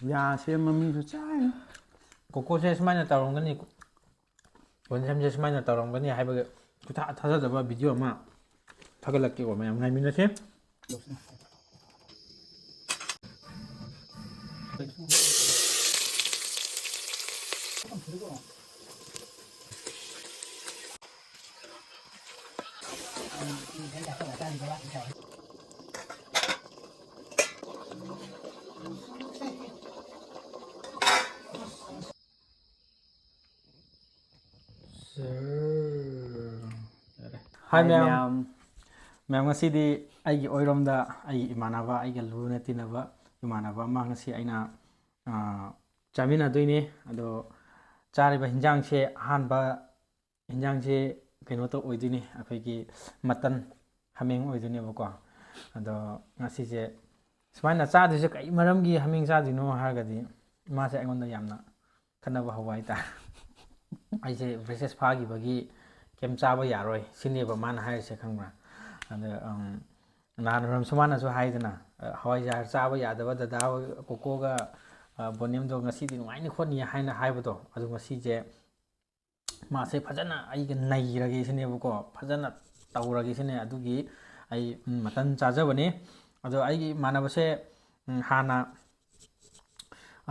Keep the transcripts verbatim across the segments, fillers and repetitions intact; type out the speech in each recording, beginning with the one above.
ꯌꯥ ꯁꯦꯝꯕ ꯃꯤꯁꯨ ꯆꯥꯏ꯫ ꯀꯣꯀꯣꯁꯦ ꯁꯨꯃꯥꯏꯅ ꯇꯧꯔꯝꯒꯅꯤ, ꯋꯟꯁꯝꯁꯦ ꯁꯨꯃꯥꯏꯅ ꯇꯧꯔꯝꯒꯅꯤ ꯍꯥꯏꯕꯒꯤ ꯈꯨꯊꯥ ꯊꯥꯖꯗꯕ ꯚꯤꯗꯤꯑꯣ ꯑꯃ ꯊꯥꯒꯠꯂꯛꯀꯦꯀꯣ, ꯃꯌꯥꯝ ꯉꯥꯏꯃꯤꯟꯅꯁꯤ꯫ ꯍꯥꯏ ꯃꯌꯥꯝ꯫ ꯃꯌꯥꯝ, ꯉꯁꯤꯗꯤ ꯑꯩꯒꯤ ꯑꯣꯏꯔꯣꯝꯗ ꯑꯩꯒꯤ ꯏꯃꯥꯟꯅꯕ, ꯑꯩꯒ ꯂꯨꯅ ꯇꯤꯟꯅꯕ ꯏꯃꯥꯟꯅꯕ ꯑꯃ ꯉꯁꯤ ꯑꯩꯅ, ꯑꯥ, ꯆꯥꯃꯤꯟꯅꯗꯣꯏꯅꯤ꯫ ꯑꯗꯣ ꯆꯥꯔꯤꯕ ꯍꯤꯟꯖꯥꯡꯁꯦ ꯑꯍꯥꯟꯕ ꯍꯤꯟꯖꯥꯡꯁꯦ ꯀꯩꯅꯣ ꯇꯧ ꯑꯣꯏꯗꯣꯏꯅꯤ, ꯑꯩꯈꯣꯏꯒꯤ ꯃꯇꯟ, ꯍꯥꯃꯦꯡ ꯑꯣꯏꯗꯣꯏꯅꯦꯕꯀꯣ꯫ ꯑꯗꯣ ꯉꯁꯤꯁꯦ ꯁꯨꯃꯥꯏꯅ ꯆꯥꯗꯣꯏꯁꯦ ꯀꯩ ꯃꯔꯝꯒꯤ ꯍꯥꯃꯦꯡ ꯆꯥꯗꯣꯏꯅꯣ ꯍꯥꯏꯔꯒꯗꯤ, ꯃꯥꯁꯦ ꯑꯩꯉꯣꯟꯗ ꯌꯥꯝꯅ ꯈꯠꯅꯕ ꯍꯧꯕ ꯍꯥꯏꯇꯥꯔꯦ꯫ ꯑꯩꯁꯦ ꯕ꯭ꯔꯦꯁꯦꯁ ꯐꯥꯈꯤꯕꯒꯤ ꯀꯩꯝ ꯆꯥꯕ ꯌꯥꯔꯣꯏ ꯁꯤꯅꯦꯕ ꯃꯥꯅ ꯍꯥꯏꯔꯤꯁꯦ, ꯈꯪꯕ꯭ꯔꯥ? ꯑꯗ, ꯎꯝ, ꯅꯍꯥꯟ ꯔꯝꯁꯨꯃꯥꯟꯅꯁꯨ ꯍꯥꯏꯗꯅ, ꯑ, ꯍꯋꯥꯏꯖꯥꯔ ꯆꯥꯕ ꯌꯥꯗꯕ ꯗꯗꯥ ꯍꯣꯏ, ꯀꯣꯀꯣꯒ, ꯑ, ꯕꯣꯅꯦꯝꯗꯣ ꯉꯁꯤꯗꯤ ꯅꯨꯡꯉꯥꯏꯅꯤ ꯈꯣꯠꯅꯤ ꯍꯥꯏꯅ ꯍꯥꯏꯕꯗꯣ, ꯑꯗꯨ ꯉꯁꯤꯁꯦ ꯃꯥꯁꯦ ꯐꯖꯅ ꯑꯩꯒ ꯅꯩꯔꯒꯦ ꯁꯤꯅꯦꯕꯀꯣ, ꯐꯖꯅ ꯇꯧꯔꯒꯦ ꯁꯤꯅꯦ꯫ ꯑꯗꯨꯒꯤ ꯑꯩ, ꯎꯝ, ꯃꯇꯟ ꯆꯥꯖꯕꯅꯤ꯫ ꯑꯗꯣ ꯑꯩꯒꯤ ꯏꯃꯥꯟꯅꯕꯁꯦ, ꯎꯝ, ꯍꯥꯟꯅ,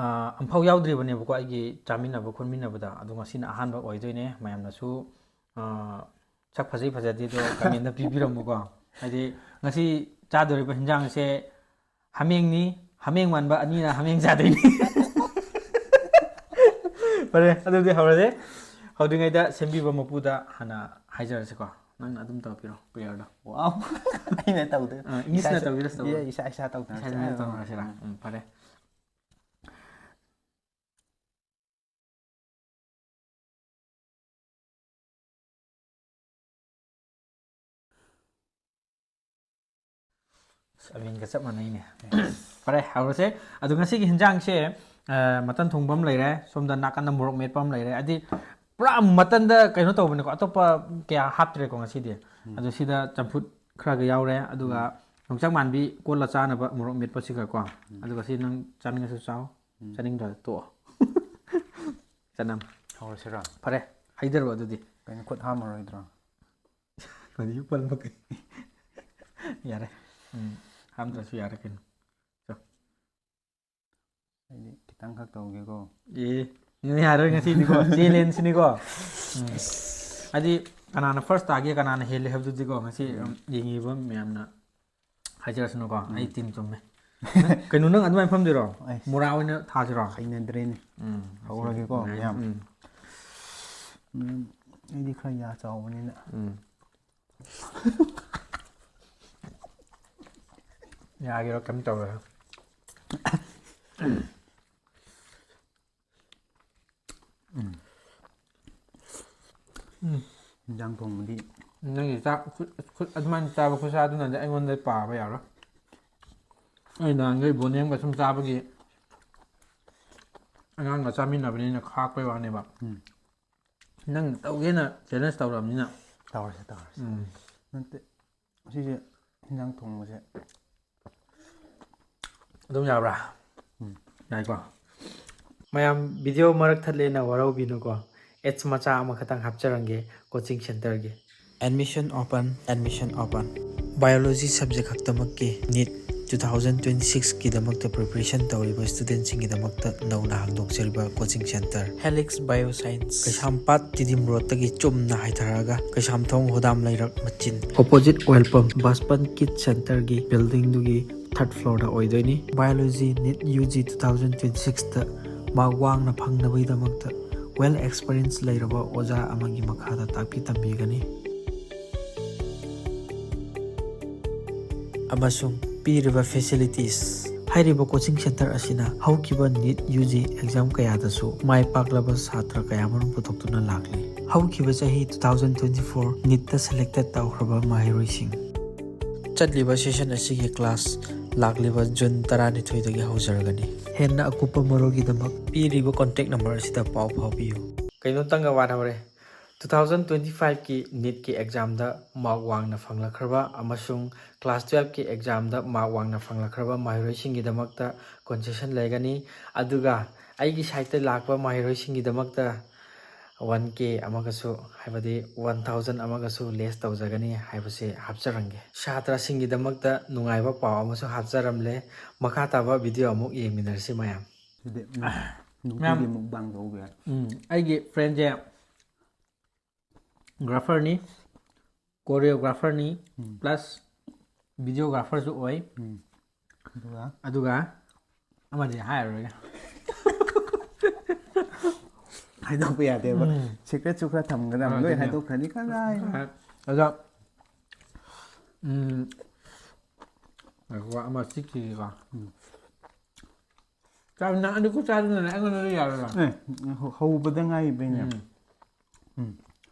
ꯑ, ꯑꯝꯐꯥꯎ ꯌꯥꯎꯗ꯭ꯔꯤꯕꯅꯦꯕꯀꯣ ꯑꯩꯒꯤ ꯆꯥꯃꯤꯟꯅꯕ ꯈꯣꯠꯃꯤꯟꯅꯕꯗ꯫ ꯑꯗꯣ ꯉꯁꯤꯅ ꯑꯍꯥꯟꯕ ꯑꯣꯏꯗꯣꯏꯅꯦ꯫ ꯃꯌꯥꯝꯅꯁꯨ, ꯑ, ꯁꯛ ꯐꯖꯩ ꯐꯖꯗꯦꯗꯣ ꯀꯃꯦꯟꯗ ꯄꯤꯕꯤꯔꯝꯃꯨꯀꯣ꯫ ꯍꯥꯏꯗꯤ ꯉꯁꯤ ꯆꯥꯗꯣꯔꯤꯕ ꯍꯤꯟꯖꯥꯡꯁꯦ ꯍꯥꯃꯦꯡꯅꯤ, ꯍꯥꯃꯦꯡ ꯃꯥꯟꯕ ꯑꯅꯤꯅ ꯍꯥꯃꯦꯡ ꯆꯥꯗꯣꯏꯅꯤ꯫ ꯐꯔꯦ, ꯑꯗꯨꯗꯤ ꯍꯧꯔꯁꯦ꯫ ꯍꯧꯗ꯭ꯔꯤꯉꯩꯗ ꯁꯦꯝꯕꯤꯕ ꯃꯄꯨꯗ ꯍꯥꯟꯅ ꯍꯥꯏꯖꯔꯁꯤꯀꯣ꯫ ꯅꯪꯅ ꯑꯗꯨꯝ ꯇꯧꯕꯤꯔꯣ, ꯄ꯭ꯔꯦꯌꯔꯗꯣ꯫ ꯋꯥꯎ꯫ ꯑꯩꯅ ꯇꯧꯗꯣꯏ꯫ ꯑ, ꯏꯪꯂꯤꯁꯅ ꯏꯁꯥꯁꯨ-, ꯇꯧꯕꯤꯔꯁꯨ ꯇꯧꯔꯣ꯫ ꯏꯁꯥ, ꯏꯁꯥ ꯇꯧꯗꯅ ꯏꯁꯥ ꯏꯁꯥꯅ ꯆꯠꯂꯦ꯫ ꯇꯧꯔꯁꯤꯔꯥ? ꯎꯝ, ꯐꯔꯦ꯫ ꯑꯁ, ꯑꯃꯤꯟꯒ ꯆꯞ ꯃꯥꯟꯅꯩꯅꯦ꯫ ꯐꯔꯦ, ꯍꯧꯔꯁꯦ꯫ ꯑꯗꯣ ꯉꯁꯤꯒꯤ ꯍꯤꯟꯖꯥꯡꯁꯦ, ꯑ, ꯃꯇꯟ ꯊꯣꯡꯕ ꯑꯃ ꯂꯩꯔꯦ, ꯁꯣꯝꯗ ꯅꯥꯀꯟꯗ ꯃꯣꯔꯣꯛ ꯃꯦꯠꯄ ꯑꯃ ꯂꯩꯔꯦ꯫ ꯍꯥꯏꯗꯤ ꯄꯨꯔꯥ ꯃꯇꯟꯗ ꯀꯩꯅꯣ ꯇꯧꯕꯅꯤꯀꯣ, ꯑꯇꯣꯞꯄ ꯀꯌꯥ ꯍꯥꯞꯇ꯭ꯔꯦꯀꯣ ꯉꯁꯤꯗꯤ꯫ ꯎꯝ꯫ ꯑꯗꯣ ꯁꯤꯗ ꯆꯝꯐꯨꯠ ꯈꯔꯒ ꯌꯥꯎꯔꯦ, ꯑꯗꯨꯒ ꯎꯝ꯫ ꯌꯣꯡꯆꯥꯛ ꯃꯥꯟꯕꯤ ꯀꯣꯠꯂ ꯆꯥꯅꯕ ꯃꯣꯔꯣꯛ ꯃꯦꯠꯄꯁꯤꯒꯀꯣ꯫ ꯎꯝ꯫ ꯑꯗꯨꯒ ꯁꯤ ꯅꯪ ꯆꯥꯅꯤꯡꯉꯁꯨ ꯆꯥꯎ꯫ ꯎꯝ꯫ ꯆꯥꯅꯤꯡꯗ꯭ꯔꯒ ꯇꯣꯛꯑꯣ꯫ ꯆꯅꯝ꯫ ꯍꯧꯔꯁꯤꯔꯥ? ꯐꯔꯦ, ꯍꯩꯊꯔꯣ ꯑꯗꯨꯗꯤ꯫ ꯀꯩꯅꯣ, ꯈꯨꯠ ꯍꯥꯝꯃꯔꯣꯏꯗ꯭ꯔꯣ? ꯀꯔꯤ ꯄꯜꯂꯛꯀꯦ? ꯌꯥꯔꯦ꯫ ꯎꯝ, ꯍꯥꯝꯗ꯭ꯔꯁꯨ ꯌꯥꯔꯦ ꯀꯩꯅꯣ꯫ ꯑꯩꯗꯤ ꯈꯤꯇꯪꯈꯛ ꯇꯧꯒꯦꯀꯣ꯫ ꯑꯦ, ꯅꯪ ꯌꯥꯔꯣꯏ ꯉꯁꯤꯗꯤꯀꯣ꯫ ꯆꯦꯂꯦꯟꯖꯅꯤꯀꯣ꯫ ꯎꯝ꯫ ꯍꯥꯏꯗꯤ ꯀꯅꯥꯅ ꯐꯥꯔꯁ ꯇꯥꯒꯦ, ꯀꯅꯥꯅ ꯍꯦꯜꯂꯦ ꯍꯥꯏꯕꯗꯨꯗꯤꯀꯣ, ꯉꯁꯤ, ꯎꯝ, ꯌꯦꯡꯉꯤꯕ ꯃꯌꯥꯝꯅ ꯍꯥꯏꯖꯔꯁꯅꯨꯀꯣ꯫ ꯑꯩ ꯇꯤꯝ ꯆꯨꯝꯃꯦ꯫ ꯀꯩꯅꯣ, ꯅꯪ ꯑꯗꯨꯃꯥꯏꯅ ꯐꯝꯗꯣꯏꯔꯣ? ꯑꯩꯁ꯫ ꯃꯣꯔꯥ ꯑꯣꯏꯅ ꯊꯥꯁꯤꯔꯣ? ꯍꯩꯅꯗ꯭ꯔꯦꯅꯦ꯫ ꯎꯝ꯫ ꯍꯧꯔꯒꯦꯀꯣ, ꯃꯌꯥꯝ꯫ ꯃꯌꯥꯝ꯫ ꯎꯝ꯫ ꯎꯝ, ꯑꯩꯗꯤ ꯈꯔ ꯌꯥ ꯆꯥꯎꯕꯅꯤꯅ꯫ ꯎꯝ꯫ ꯌꯥꯒꯤꯔꯣ? ꯀꯩꯝ ꯇꯧꯔꯣꯏ꯫ ꯎꯝ꯫ ꯎꯝ꯫ ꯏꯟꯖꯥꯡ ꯊꯣꯡꯕꯗꯤ꯫ ꯅꯪꯒꯤ ꯆꯥꯛ ꯈꯨꯠ, ꯈꯨꯠ ꯑꯗꯨꯃꯥꯏꯅ ꯆꯥꯕ ꯈꯨꯠꯁꯥꯗꯨꯅꯗꯤ ꯑꯩꯉꯣꯟꯗ ꯄꯥꯕ ꯌꯥꯔꯣꯏ꯫ ꯑꯩ ꯅꯍꯥꯟꯈꯩ ꯕꯣꯅꯦꯝꯒ ꯁꯨꯝ ꯆꯥꯕꯒꯤ ꯑꯉꯥꯡꯒ ꯆꯥꯃꯤꯟꯅꯕꯅꯤꯅ ꯈꯥꯛꯄꯩ ꯋꯥꯅꯦꯕ꯫ ꯎꯝ꯫ ꯅꯪ ꯇꯧꯒꯦꯅ ꯆꯦꯂꯦꯟꯖ ꯇꯧꯔꯕꯅꯤꯅ꯫ ꯇꯧꯔꯁꯦ, ꯇꯧꯔꯁꯦ꯫ ꯎꯝ꯫ ꯅꯠꯇꯦ, ꯁꯤꯁꯦ ꯏꯟꯖꯥꯡ ꯊꯣꯡꯕꯁꯦ꯫ ꯑꯗꯨꯝ ꯌꯥꯕ꯭ꯔꯥ? ꯎꯝ꯫ ꯌꯥꯏꯀꯣ? ꯃꯌꯥꯝ, ꯚꯤꯗꯤꯑꯣ ꯃꯔꯛ ꯊꯠꯂꯦꯅ ꯋꯥꯔꯧꯕꯤꯅꯨꯀꯣ꯫ ꯑꯦꯠꯁ ꯃꯆꯥ ꯑꯃꯈꯛꯇꯪ ꯍꯥꯞꯆꯔꯝꯒꯦ ꯀꯣꯆꯤꯡ ꯁꯦꯟꯇꯔꯒꯤ꯫ Admission open, admission open. Biology subject ꯈꯛꯇꯃꯛꯀꯤ NEET two thousand twenty six ꯀꯤꯗꯃꯛꯇ preparation ꯇꯧꯔꯤꯕ studentꯁꯤꯡꯒꯤꯗꯃꯛꯇ ꯅꯧꯅ ꯍꯥꯡꯗꯣꯛꯆꯔꯤꯕ coaching center Helix Bioscience꯫ ꯀꯩꯁꯥꯝꯄꯥꯠ ꯇꯤꯗꯤꯝ ꯔꯣꯗꯇꯒꯤ ꯆꯨꯝꯅ ꯍꯥꯏꯊꯔꯛꯑꯒ ꯀꯩꯁꯥꯝꯊꯣꯡ ꯍꯣꯗꯥꯝ ꯂꯩꯔꯛ ꯃꯆꯤꯟ opposite oil pump ꯕꯁꯄꯟ Kit Centerꯒꯤ buildingꯗꯨꯒꯤ third floorꯗ ꯑꯣꯏꯗꯣꯏꯅꯤ꯫ Biology NEET UG two thousand twenty sixꯇ mark ꯋꯥꯡꯅ ꯐꯪꯅꯕꯒꯤꯗꯃꯛꯇ well experience ꯂꯩꯔꯕ ꯑꯣꯖꯥ ꯑꯃꯒꯤ ꯃꯈꯥꯗ ꯇꯥꯛꯄꯤ ꯇꯝꯕꯤꯒꯅꯤ꯫ ꯑꯃꯁꯨꯡ ꯄꯤꯔꯤꯕ facilities꯫ ꯍꯥꯏꯔꯤꯕ coaching center ꯑꯁꯤꯅ ꯍꯧꯈꯤꯕ NEET UG exam ꯀꯌꯥꯗꯁꯨ ꯃꯥꯏ ꯄꯥꯛꯂꯕ ꯁꯥꯇ꯭ꯔ ꯀꯌꯥꯃꯔꯨꯝ ꯄꯨꯊꯣꯛꯇꯨꯅ ꯂꯥꯛꯂꯤ꯫ ꯍꯧꯈꯤꯕ ꯆꯍꯤ two thousand twenty four NEETꯇ selected ꯇꯧꯈ꯭ꯔꯕ ꯃꯍꯩꯔꯣꯏꯁꯤꯡ꯫ ꯆꯠꯂꯤꯕ session ꯑꯁꯤꯒꯤ class ꯂꯥꯛꯂꯤꯕ June ꯇꯔꯥꯅꯤꯊꯣꯏꯗꯒꯤ ꯍꯧꯖꯔꯒꯅꯤ꯫ ꯍꯦꯟꯅ ꯑꯀꯨꯞꯄ ꯃꯔꯣꯜꯒꯤꯗꯃꯛ ꯄꯤꯔꯤꯕ contact number ꯑꯁꯤꯗ ꯄꯥꯎ ꯐꯥꯎꯕꯤꯌꯨ꯫ ꯀꯩꯅꯣ, ꯇꯪꯒ ꯋꯥꯠꯍꯧꯔꯦ꯫ ꯇꯨ ꯊꯥꯎꯖꯟ ꯇ꯭ꯋꯦꯟꯇꯤ ꯐꯥꯏꯚꯀꯤ ꯅꯤꯠꯀꯤ ꯑꯦꯛꯖꯥꯝꯗ ꯃꯥꯔꯛ ꯋꯥꯡꯅ ꯐꯪꯂꯛꯈ꯭ꯔꯕ ꯑꯃꯁꯨꯡ ꯀ꯭ꯂꯥꯁ ꯇꯨꯌꯦꯜꯐꯀꯤ ꯑꯦꯛꯖꯥꯝꯗ ꯃꯥꯔꯛ ꯋꯥꯡꯅ ꯐꯪꯂꯛꯈ꯭ꯔꯕ ꯃꯍꯩꯔꯣꯏꯁꯤꯡꯒꯤꯗꯃꯛꯇ ꯀꯣꯟꯁꯦꯁꯟ ꯂꯩꯒꯅꯤ꯫ ꯑꯗꯨꯒ ꯑꯩꯒꯤ ꯁꯥꯏꯠꯇ ꯂꯥꯛꯄ ꯃꯍꯩꯔꯣꯏꯁꯤꯡꯒꯤꯗꯃꯛꯇ ꯋꯥꯟ ꯀꯦ ꯑꯃꯒꯁꯨ, ꯍꯥꯏꯕꯗꯤ ꯋꯥꯟ ꯊꯥꯎꯖꯟ ꯑꯃꯒꯁꯨ ꯂꯦꯁ ꯇꯧꯖꯒꯅꯤ ꯍꯥꯏꯕꯁꯦ ꯍꯥꯞꯆꯔꯝꯒꯦ꯫ ꯁꯥꯇ꯭ꯔꯁꯤꯡꯒꯤꯗꯃꯛꯇ ꯅꯨꯡꯉꯥꯏꯕ ꯄꯥꯎ ꯑꯃꯁꯨ ꯍꯥꯞꯆꯔꯝꯂꯦ꯫ ꯃꯈꯥ ꯇꯥꯕ ꯚꯤꯗꯤꯑꯣ ꯑꯃꯨꯛ ꯌꯦꯡꯃꯤꯟꯅꯔꯁꯤ ꯃꯌꯥꯝ꯫ ꯁꯤꯗꯤ ꯎꯝ, ꯅꯨꯄꯤꯒꯤ ꯃꯨꯛꯕꯥꯡ ꯇꯧꯕ ꯌꯥꯏ꯫ ꯎꯝ, ꯑꯩꯒꯤ ꯐ꯭ꯔꯦꯟꯁꯦ ꯒ꯭ꯔꯥꯐꯔꯅꯤ, ꯀꯣꯔꯤꯌꯣꯒ꯭ꯔꯥꯐꯔꯅꯤ, ꯎꯝ. ꯄ꯭ꯂꯁ ꯚꯤꯗꯤꯑꯣꯒ꯭ꯔꯥꯐꯔꯁꯨ ꯑꯣꯏ꯫ ꯎꯝ. ꯑꯗꯨꯒ ꯑꯗꯨꯒ ꯑꯃꯗꯤ ꯍꯥꯏꯔꯔꯣꯏꯒꯦ꯫ ꯍꯥꯏꯗꯣꯛꯄ ꯌꯥꯗꯦꯕ꯫ ꯎꯝ. ꯁꯤꯀ꯭ꯔꯦꯠꯁꯨ ꯈꯔ ꯊꯝꯒꯗꯕ꯫ ꯍꯣꯏ, ꯂꯣꯏ ꯑꯗꯨꯅꯦ. ꯍꯥꯏꯗꯣꯛꯈ꯭ꯔꯗꯤ ꯀꯗꯥꯏ? ꯑꯗꯣ ꯎꯝ, ꯉꯥꯏꯈꯣ, ꯑꯃ ꯆꯤꯛꯈꯤꯒꯦꯀꯣ꯫ ꯎꯝ. ꯆꯥꯕ ꯅꯪ ꯑꯗꯨ ꯈꯨꯠ ꯆꯥꯗꯨꯅꯅꯦ ꯑꯩꯉꯣꯟꯗꯗꯤ ꯌꯥꯔꯣꯏꯕ꯫ ꯑꯦ, ꯍꯧ- ꯍꯧꯕꯗ ꯉꯥꯏꯔꯤꯕꯩꯅꯦ꯫ ꯎꯝ. ꯎꯝ.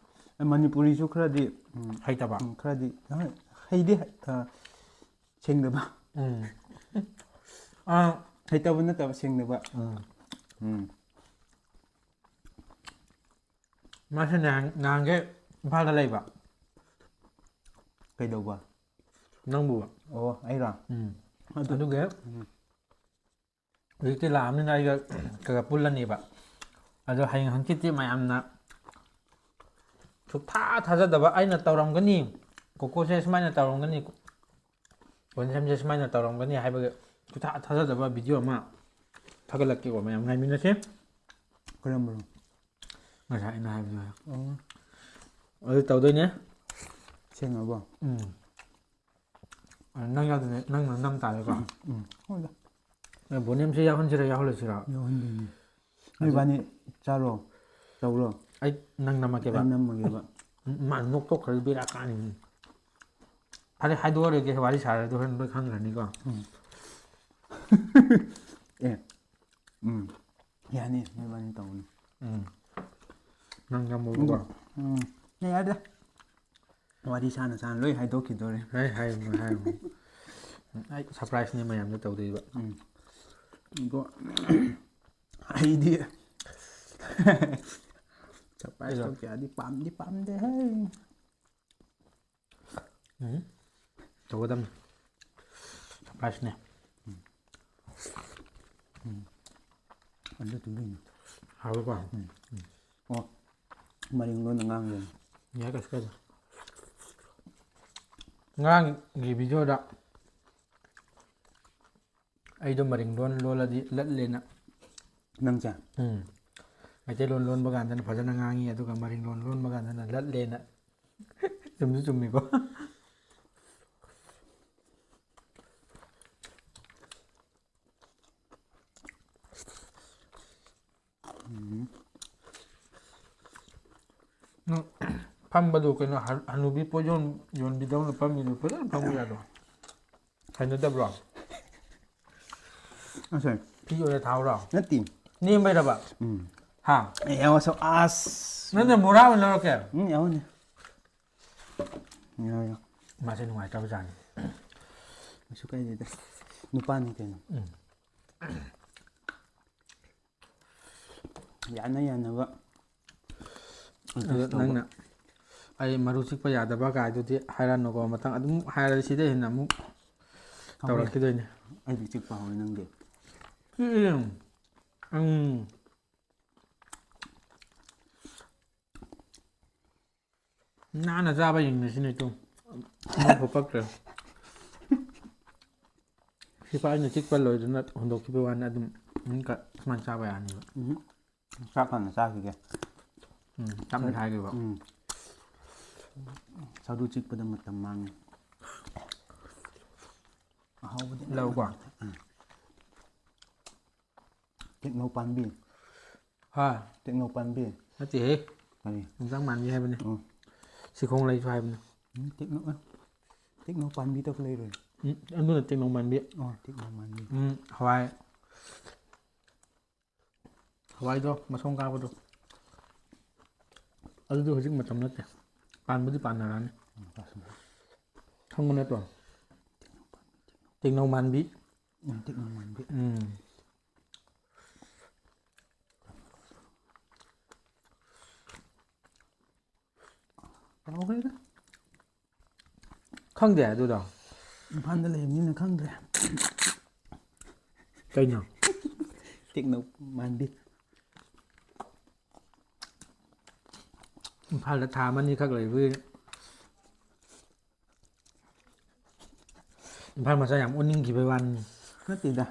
ꯑꯦ, ꯃꯅꯤꯄꯨꯔꯤꯁꯨ ꯈꯔꯗꯤ ꯎꯝ, ꯍꯩꯇꯕ꯫ ꯎꯝ, ꯈꯔꯗꯤ ꯍꯣꯏ, ꯍꯩꯗꯤ ꯍꯩ- ꯑ, ꯁꯦꯡꯗꯕ꯫ ꯎꯝ. ꯑꯥ, ꯍꯩꯇꯕ ꯅꯠꯇꯕ, ꯁꯦꯡꯗꯕ꯫ ꯎꯝ. ꯎꯝ. ꯃꯥꯁꯦ ꯅꯍꯥꯟ ꯅꯍꯥꯟꯒꯩ ꯏꯝꯐꯥꯜꯗ ꯂꯩꯕ꯫ ꯀꯩꯗꯧꯕ? ꯅꯪꯕꯨ꯫ ꯑꯣ, ꯑꯩꯔꯣ? ꯎꯝ. ꯑꯗꯨ- ꯑꯗꯨꯒꯤ ꯍꯧꯖꯤꯛꯇꯤ ꯂꯥꯛꯑꯕꯅꯤꯅ ꯑꯩꯒ ꯈꯔ ꯈꯔ ꯄꯨꯜꯂꯅꯤꯕ꯫ ꯑꯗꯣ ꯍꯌꯦꯡ ꯍꯪꯆꯤꯠꯇꯤ ꯃꯌꯥꯝꯅ ꯁꯨꯛꯊꯥ ꯊꯥꯖꯗꯕ ꯑꯩꯅ ꯇꯧꯔꯝꯒꯅꯤ, ꯀꯣꯀꯣꯁꯦ ꯁꯨꯃꯥꯏꯅ ꯇꯧꯔꯝꯒꯅꯤ, ꯋꯥꯟꯁꯝꯁꯦ ꯁꯨꯃꯥꯏꯅ ꯇꯧꯔꯝꯒꯅꯤ ꯍꯥꯏꯕꯒꯤ ꯁꯨꯛꯊꯥ ꯊꯥꯖꯗꯕ ꯚꯤꯗꯤꯑꯣ ꯑꯃ ꯊꯥꯒꯠꯂꯛꯀꯦꯀꯣ, ꯃꯌꯥꯝ ꯉꯥꯏꯃꯤꯟꯅꯁꯦ꯫ ꯀꯔꯝꯕꯅꯣ? ꯉꯁꯥꯏ ꯑꯩꯅ ꯍꯥꯏꯕꯗꯣ꯫ ꯑꯣ, ꯑꯗꯨ ꯇꯧꯗꯣꯏꯅꯦ꯫ ꯁꯦꯡꯉꯕꯣ? ꯎꯝ. ꯑ, ꯅꯪ ꯌꯥꯎꯗꯣꯏꯅꯦ, ꯅꯪꯅ ꯅꯝ ꯇꯥꯔꯦꯀꯣ꯫ ꯎꯝ, ꯍꯣꯏꯗ. ꯑ, ꯕꯣꯅꯦꯝꯁꯦ ꯌꯥꯎꯍꯟꯁꯤꯔꯥ ꯌꯥꯎꯍꯜꯂꯣꯏꯁꯤꯔꯥ? ꯌꯥꯎꯍꯟꯗꯣꯏꯅꯦ꯫ ꯅꯣꯏ ꯏꯕꯥꯅꯤ ꯆꯥꯔꯣ, ꯇꯧꯔꯣ꯫ ꯑꯩ ꯅꯪ ꯅꯝꯃꯛꯀꯦꯕ꯫ ꯑꯩ ꯅꯝꯃꯒꯦꯕ꯫ ꯎꯝ, ꯃꯥ ꯅꯣꯛꯇꯣꯛꯈ꯭ꯔꯗꯤ ꯕꯦꯔꯥ ꯀꯥꯅꯤ꯫ ꯐꯔꯦ, ꯍꯥꯏꯗꯣꯛꯑꯔꯣꯏꯒꯦ, ꯋꯥꯔꯤ ꯁꯥꯔꯗꯤ ꯍꯣꯔꯦꯟ ꯂꯣꯏ ꯈꯪꯈ꯭ꯔꯅꯤꯀꯣ꯫ ꯎꯝ. ꯑꯦ, ꯎꯝ, ꯌꯥꯅꯤ, ꯅꯣꯏ ꯏꯕꯥꯅꯤ ꯇꯧꯅꯤ꯫ ꯎꯝ. ꯅꯪ ꯅꯝꯃꯣꯕꯀꯣ꯫ ꯎꯝ, ꯌꯥꯔꯦ꯫ ꯋꯥꯔꯤ ꯁꯥꯅ ꯁꯥꯅ ꯂꯣꯏ ꯍꯥꯏꯗꯣꯛꯈꯤꯗꯣꯔꯦ꯫ ꯍꯥꯏ, ꯍꯥꯏꯔꯨꯅꯨ, ꯍꯥꯏꯔꯨꯅꯨ꯫ ꯑꯩ ꯁꯔꯄ꯭ꯔꯥꯏꯖꯅꯦ ꯃꯌꯥꯝꯗ ꯇꯧꯗꯣꯏꯕ꯫ ꯎꯝ. ꯑꯗꯣ ꯑꯩꯗꯤ ꯁꯔꯄ꯭ꯔꯥꯏꯁ ꯇꯧ ꯀꯌꯥꯗꯤ ꯄꯥꯝꯗꯤ ꯄꯥꯝꯗꯦ ꯍꯦ꯫ ꯎꯝ꯫ ꯇꯧꯒꯗꯕꯅꯤ꯫ ꯁꯔꯄ꯭ꯔꯥꯏꯁꯅꯦ꯫ ꯎꯝ꯫ ꯑꯗꯨ ꯇꯨꯝꯗꯣꯏꯅꯤ꯫ ꯍꯥꯎꯋꯤꯀꯣ? ꯎꯝ꯫ ꯑꯣ, ꯃꯔꯤꯡ ꯂꯣꯟꯅ ꯉꯥꯡꯒꯦ꯫ ꯌꯥꯏ, ꯀꯩꯁꯨ ꯀꯥꯏꯗꯦ꯫ ꯉꯔꯥꯡꯒꯤ ꯚꯤꯗꯤꯑꯣꯗ ꯑꯩꯗꯣ ꯃꯔꯤꯡ ꯂꯣꯟ ꯂꯣꯜꯂꯗꯤ ꯂꯠꯂꯦꯅ꯫ ꯅꯪꯁꯦ? ꯎꯝ꯫ ꯃꯩꯇꯩꯂꯣꯟ ꯂꯣꯟꯕ ꯀꯥꯟꯗꯅ ꯐꯖꯅ ꯉꯥꯡꯉꯤ, ꯑꯗꯨꯒ ꯃꯔꯤꯡ ꯂꯣꯟ ꯂꯣꯟꯕ ꯀꯥꯟꯗꯅ ꯂꯠꯂꯦꯅ꯫ ꯆꯨꯝꯁꯨ ꯆꯨꯝꯃꯤꯀꯣ꯫ ꯎꯝ꯫ ꯅꯪ ꯐꯝꯕꯗꯨ ꯀꯩꯅꯣ, ꯍ-, ꯍꯅꯨꯕꯤ ꯄꯣꯠ ꯌꯣꯟ-, ꯌꯣꯟꯕꯤꯗꯧꯅ ꯐꯝꯃꯤꯗꯨ ꯐꯖꯅ ꯐꯝꯕ ꯌꯥꯗ꯭ꯔꯣ? ꯍꯩꯅꯗꯕ꯭ꯔꯣ? ꯑꯁꯦ꯫ ꯐꯤ ꯑꯣꯏꯅ ꯊꯥꯎꯔꯣ? ꯅꯠꯇꯦ꯫ ꯅꯦꯝꯕꯩꯔꯕ? ꯎꯝ꯫ ꯍꯥ? ꯑꯩ ꯌꯦꯡꯉꯣ ꯁꯨꯝ, ꯑꯁ꯫ ꯅꯪꯅ ꯃꯣꯔꯥ ꯑꯣꯏꯅ ꯂꯧꯔꯛꯀꯦ? ꯎꯝ, ꯌꯥꯎꯍꯟꯅꯤ꯫ ꯌꯥꯎ, ꯌꯥꯎ꯫ ꯃꯥꯁꯦ ꯅꯨꯡꯉꯥꯏꯇꯕ ꯖꯥꯠꯅꯤ꯫ ꯀꯩꯁꯨ ꯀꯥꯏꯗꯦꯗ꯫ ꯅꯨꯄꯥꯅꯤ ꯀꯩꯅꯣ꯫ ꯎꯝ꯫ ꯌꯥꯅ ꯌꯥꯅꯕ ꯑꯗꯣ adjust ꯇꯧꯕ꯫ ꯅꯪꯅ ꯑꯩ ꯃꯔꯨ ꯆꯤꯛꯄ ꯌꯥꯗꯕ ꯀꯥꯏꯗꯨꯗꯤ ꯍꯥꯏꯔꯛꯑꯅꯨꯀꯣ, ꯃꯊꯪ ꯑꯗꯨꯝ ꯍꯥꯏꯔꯗꯤ ꯁꯤꯗꯩ ꯍꯦꯟꯅ ꯑꯃꯨꯛ ꯍꯧꯔꯦ꯫ ꯇꯧꯔꯛꯈꯤꯗꯣꯏꯅꯦ꯫ ꯑꯩꯗꯤ ꯆꯤꯛꯄ ꯍꯧꯔꯦ, ꯅꯪꯗꯤ? ꯎꯝ꯫ ꯎꯝ꯫ ꯅꯥꯟꯅ ꯆꯥꯕ ꯌꯦꯡꯉꯁꯤꯅꯦ ꯇꯨ꯫ ꯑꯃꯐꯥꯎ ꯄꯛꯇ꯭ꯔꯦ꯫ ꯁꯤꯐꯥꯏꯅ ꯆꯤꯛꯄ ꯂꯣꯏꯗꯅ ꯍꯨꯟꯗꯣꯛꯈꯤꯕ ꯋꯥꯅꯤ, ꯑꯗꯨꯝ ꯑꯃꯨꯛꯀ ꯁꯨꯃꯥꯏꯅ ꯆꯥꯕ ꯌꯥꯅꯤꯕ꯫ ꯎꯝ꯫ ꯆꯥꯛ ꯍꯥꯟꯅ ꯆꯥꯈꯤꯒꯦ꯫ ꯎꯝ, ꯆꯥꯛ ꯃꯦꯠꯈꯥꯏꯈꯤꯕ꯫ ꯎꯝ꯫ ꯁꯔꯨ ꯆꯤꯛꯄꯗ ꯃꯇꯝ ꯃꯥꯡꯉꯦ꯫ ꯑꯍꯥꯎꯕꯗꯤ ꯂꯧꯀꯣ꯫ ꯎꯝ꯫ ꯇꯦꯛꯅꯧ ꯄꯥꯝꯕꯤ꯫ ꯍꯥ? ꯇꯦꯛꯅꯧ ꯄꯥꯝꯕꯤ꯫ ꯅꯠꯇꯦꯍꯦ꯫ ꯀꯔꯤ? ꯌꯣꯡꯆꯥꯛ ꯃꯥꯟꯕꯤ ꯍꯥꯏꯕꯅꯦ꯫ ꯑꯣ꯫ ꯁꯤꯈꯣꯡ ꯂꯩꯁꯨ ꯍꯥꯏꯕꯅꯦ꯫ ꯎꯝ, ꯇꯦꯛꯅꯧ, ꯑ, ꯇꯦꯛꯅꯧ ꯄꯥꯝꯕꯤꯗ ꯂꯩꯔꯣꯏ꯫ ꯎꯝ, ꯑꯗꯨꯅ ꯇꯦꯛꯅꯧ ꯃꯥꯟꯕꯤ꯫ ꯑꯣ, ꯇꯦꯛꯅꯧ ꯃꯥꯟꯕꯤ꯫ ꯎꯝ, ꯍꯋꯥꯏ꯫ ꯍꯋꯥꯏꯗꯣ, ꯃꯁꯣꯡ ꯀꯥꯕꯗꯣ꯫ ꯑꯗꯨꯗꯤ ꯍꯧꯖꯤꯛ ꯃꯇꯝ ꯅꯠꯇꯦ꯫ ꯄꯥꯟꯕꯨꯗꯤ ꯄꯥꯟꯅꯔꯛꯑꯅꯤ꯫ ꯎꯝ, ꯆꯥꯁꯤꯟꯅꯔꯦ꯫ ꯈꯪꯕ ꯅꯠꯇ꯭ꯔꯣ? ꯇꯦꯛꯅꯧ ꯃꯥꯟꯕꯤ꯫ ꯎꯝ, ꯇꯦꯛꯅꯧ ꯃꯥꯟꯕꯤ꯫ ꯎꯝ꯫ ꯀꯥꯎꯈ꯭ꯔꯦꯗ꯫ ꯈꯪꯗꯦ ꯑꯗꯨꯗꯣ꯫ ꯏꯝꯐꯥꯜꯗ ꯂꯩꯕꯅꯤꯅ ꯈꯪꯗ꯭ꯔꯦ꯫ ꯀꯩꯅꯣ? ꯇꯦꯛꯅꯧ ꯃꯥꯟꯕꯤ꯫ ꯏꯝꯐꯥꯜꯗ ꯊꯥ ꯑꯃꯅꯤꯈꯛ ꯂꯩꯕꯒꯤ ꯏꯝꯐꯥꯜ ꯃꯆꯥ ꯌꯥꯝ ꯑꯣꯟꯅꯤꯡꯈꯤꯕꯩ ꯋꯥꯅꯤ꯫ ꯅꯠꯇꯦꯗ꯫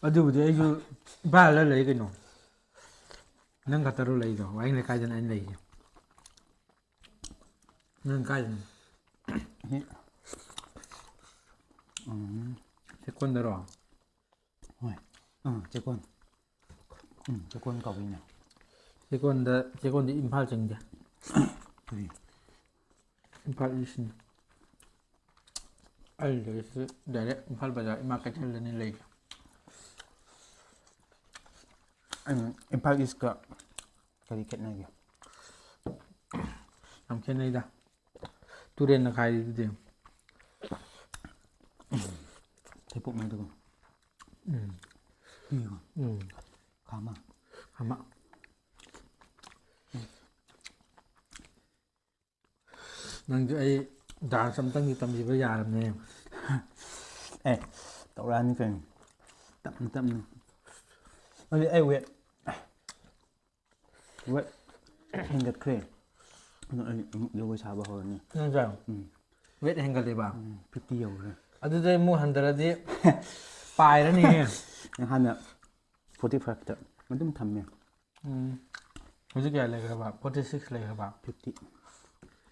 ꯑꯗꯨꯕꯨꯗꯤ ꯑꯩꯁꯨ ꯏꯝꯐꯥꯜꯗ ꯂꯩ ꯀꯩꯅꯣ꯫ ꯅꯪ ꯈꯛꯇꯔꯣ ꯂꯩꯗꯣ? ꯋꯥꯍꯦꯡ ꯂꯩꯀꯥꯏꯗꯅ ꯑꯩꯅ ꯂꯩꯁꯦ꯫ ꯅꯪ ꯀꯥꯏꯗꯅꯣ? ꯁꯤ ꯎꯝ꯫ ꯆꯦꯛꯀꯣꯟꯗꯔꯣ? ꯍꯣꯏ꯫ ꯑꯥ, ꯆꯦꯛꯀꯣꯟ꯫ ꯎꯝ, ꯆꯦꯛꯀꯣꯟ ꯀꯧꯏꯅꯦ꯫ ꯆꯦꯛꯀꯣꯟꯗ, ꯆꯦꯛꯀꯣꯟꯗꯤ ꯏꯝꯐꯥꯜ ꯆꯪꯗꯦ꯫ ꯀꯔꯤ? ꯏꯝꯐꯥꯜ ꯏꯁꯅꯤ꯫ ꯑꯩ ꯂꯩꯔꯤꯁꯤ ꯗꯥꯏꯔꯦꯛ ꯏꯝꯐꯥꯜ ꯕꯖꯥꯔ ꯏꯃꯥ ꯀꯩꯊꯦꯜꯗꯅꯤ ꯂꯩꯔꯤꯁꯦ꯫ ꯎꯝ, ꯏꯝꯐꯥꯜ ꯏꯁꯀ ꯀꯔꯤ ꯈꯦꯠꯅꯒꯦ? ꯌꯥꯝ ꯈꯦꯠꯅꯩꯗ꯫ ꯇꯨꯔꯦꯟ ꯃꯈꯥꯏꯗꯨꯗꯤ꯫ ꯍꯩꯄꯣꯛ ꯃꯩꯗꯨꯒ꯫ ꯎꯝ꯫ ꯄꯤꯌꯨ꯫ ꯎꯝ꯫ ꯈꯥꯃ꯫ ꯈꯥꯃ꯫ ꯅꯪꯁꯨ ꯑꯩ dance ꯑꯝꯇꯪꯗꯤ ꯇꯝꯕꯤꯕ ꯌꯥꯔꯕꯅꯦ꯫ ꯑꯦ, ꯇꯧꯔꯛꯑꯅꯤ ꯀꯩꯅꯣ꯫ ꯇꯞꯅ ꯇꯞꯅ꯫ ꯑꯗꯨꯗꯤ ꯑꯩ weight, weight ꯍꯦꯟꯒꯠꯈ꯭ꯔꯦ꯫ ꯑꯗꯨ ꯑꯩ ꯑꯃꯨꯛ ꯖꯒꯣꯏ ꯁꯥꯕ ꯍꯧꯔꯅꯤ꯫ ꯅꯪꯁꯦ ꯎꯝ꯫ Weight ꯍꯦꯟꯒꯠꯂꯦꯕ? ꯎꯝ, fifty ꯌꯧꯈ꯭ꯔꯦ꯫ ꯑꯗꯨꯗꯤ ꯑꯃꯨꯛ ꯍꯟꯊꯔꯗꯤ ꯄꯥꯏꯔꯅꯤꯍꯦ꯫ ꯍꯥꯟꯅ forty fiveꯇ ꯑꯗꯨꯝ ꯊꯝꯃꯦ꯫ ꯎꯝ꯫ ꯍꯧꯖꯤꯛ ꯀꯌꯥ ꯂꯩꯈ꯭ꯔꯕ? Forty six ꯂꯩꯈ꯭ꯔꯕ? Fifty꯫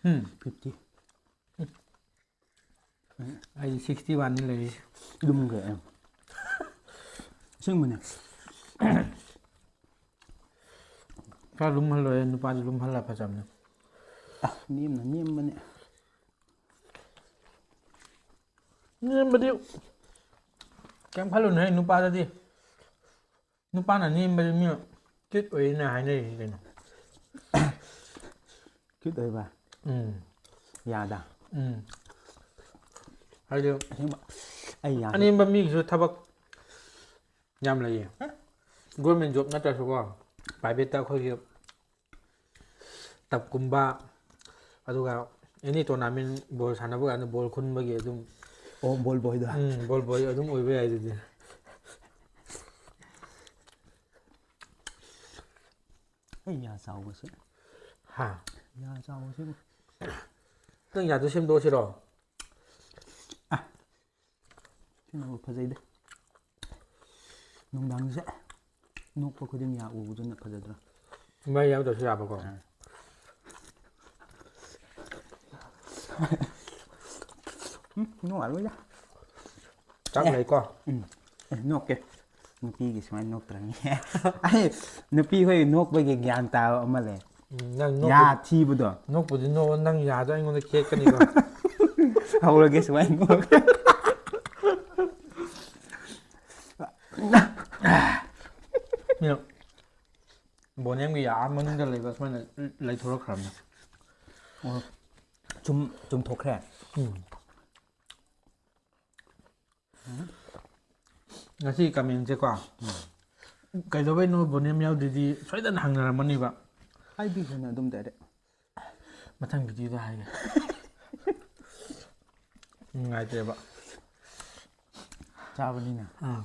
ꯎꯝ꯫ Fifty꯫ ꯑꯩꯗꯤ sixty oneꯅꯤ ꯂꯩꯔꯤꯁꯦ꯫ ꯂꯨꯝꯈ꯭ꯔꯦ꯫ ꯑꯁꯦꯡꯕꯅꯦ꯫ ꯈꯔ ꯂꯨꯝꯍꯜꯂꯣꯏ, ꯅꯨꯄꯥꯗꯤ ꯂꯨꯝꯍꯜꯂ ꯐꯖꯕꯅꯦ꯫ ꯑ, ꯅꯦꯝꯅ ꯅꯦꯝꯕꯅꯦ꯫ ꯅꯦꯝꯕꯗꯤ ꯀꯩꯝ ꯈꯜꯂꯨꯅꯨꯍꯦ, ꯅꯨꯄꯥꯗꯗꯤ꯫ ꯅꯨꯄꯥꯅ ꯅꯦꯝꯕꯁꯦ ꯃꯤꯅ cute ꯑꯣꯏꯌꯦꯅ ꯍꯥꯏꯅꯔꯤꯁꯦ ꯀꯩꯅꯣ? Cute ꯑꯣꯏꯕ? ꯎꯝ꯫ ꯌꯥꯗ? ꯎꯝ꯫ ꯍꯥꯏꯗꯤ ꯑꯁꯦꯡꯕ? ꯑꯩ ꯌꯥꯗꯦ꯫ ꯑꯅꯦꯝꯕ ꯃꯤꯒꯤꯁꯨ ꯊꯕꯛ ꯌꯥꯝ ꯂꯩꯌꯦ꯫ Government job ꯅꯠꯇ꯭ꯔꯁꯨꯀꯣ, privateꯇ ꯑꯩꯈꯣꯏꯒꯤ ꯇꯞꯀꯨꯝꯕ, ꯑꯗꯨꯒ ꯑꯦꯅꯤ ꯇꯣꯔꯅꯥꯃꯦꯟ ꯕꯣꯜ ꯁꯥꯟꯅꯕ ꯀꯥꯟꯗ ꯕꯣꯜ ꯈꯨꯟꯕꯒꯤ ꯑꯗꯨꯝ, ꯑꯣ, ꯕꯣꯜ ꯕꯣꯏꯗꯣ꯫ ꯎꯝ, ꯕꯣꯜ ꯕꯣꯏ ꯑꯗꯨꯝ ꯑꯣꯏꯕ ꯌꯥꯏ ꯑꯗꯨꯗꯤ꯫ ꯑꯩ ꯌꯥ ꯆꯥꯎꯕꯁꯦ꯫ ꯍꯥ? ꯌꯥ ꯆꯥꯎꯕꯁꯤꯕꯨ꯫ ꯅꯪ ꯌꯥꯗꯣ ꯁꯦꯝꯗꯣꯛꯑꯁꯤꯔꯣ? ꯁꯤꯅꯕꯨ ꯐꯖꯩꯗ꯫ ꯅꯨꯡꯗꯥꯡꯁꯦ ꯅꯣꯛꯄ ꯈꯨꯗꯤꯡ ꯌꯥ ꯎꯕꯗꯨꯅ ꯐꯖꯗ꯭ꯔꯣ? ꯃꯩ ꯌꯥꯎꯗ꯭ꯔꯁꯨ ꯌꯥꯕꯀꯣ꯫ ꯎꯝ, ꯅꯣꯛꯑꯔꯣꯏꯗ꯫ ꯆꯥꯛ ꯑꯦ꯫ ꯂꯩꯀꯣ? ꯎꯝ꯫ ꯑꯦ, ꯅꯣꯛꯀꯦ꯫ ꯅꯨꯄꯤꯒꯤ ꯁꯨꯃꯥꯏꯅ ꯅꯣꯛꯇ꯭ꯔꯅꯤ꯫ ꯑꯩ ꯅꯨꯄꯤ ꯍꯣꯏ ꯅꯣꯛꯄꯒꯤ ꯒ꯭ꯌꯥꯟ ꯇꯥꯕ ꯑꯃ ꯂꯩ꯫ ꯎꯝ, ꯅꯪ ꯌꯥ ꯅꯣꯛꯄꯗꯤ, ꯊꯤꯕꯗꯣ꯫ ꯅꯣꯛꯄꯗꯤ ꯅꯣꯛꯑꯣ, ꯅꯪ ꯌꯥꯗꯣ ꯑꯩꯉꯣꯟꯗ ꯈꯦꯠꯀꯅꯤꯀꯣ꯫ ꯍꯧꯔꯒꯦ ꯁꯨꯃꯥꯏꯅ ꯅꯣꯛ꯫ ꯃꯤꯅ ꯕꯣꯅꯦꯝꯒꯤ ꯌꯥ ꯃꯅꯨꯡꯗ ꯂꯩꯕ ꯁꯨꯃꯥꯏꯅ ꯂꯩꯊꯣꯔꯛꯈ꯭ꯔꯕꯅꯦ꯫ ꯑꯣ, ꯆꯨꯝ-, ꯆꯨꯝꯊꯣꯛꯈ꯭ꯔꯦ꯫ ꯎꯝ꯫ ꯉꯁꯤ ꯀꯃꯦꯟꯁꯦꯀꯣ, ꯀꯩꯗꯧꯕꯩꯅꯣ ꯕꯣꯅꯦꯝ ꯌꯥꯎꯗ꯭ꯔꯤꯗꯤ ꯁꯣꯏꯗꯅ ꯍꯪꯅꯔꯝꯃꯅꯤꯕ꯫ ꯍꯥꯏꯕꯤꯈ꯭ꯔꯦꯅ ꯑꯗꯨꯝ ꯗꯥꯏꯔꯦꯛ꯫ ꯃꯊꯪ ꯚꯤꯗꯤꯑꯣꯗ ꯍꯥꯏꯒꯦ꯫ ꯅꯨꯡꯉꯥꯏꯇ꯭ꯔꯦꯕ꯫ ꯆꯥꯕꯅꯤꯅ꯫ ꯑꯥ꯫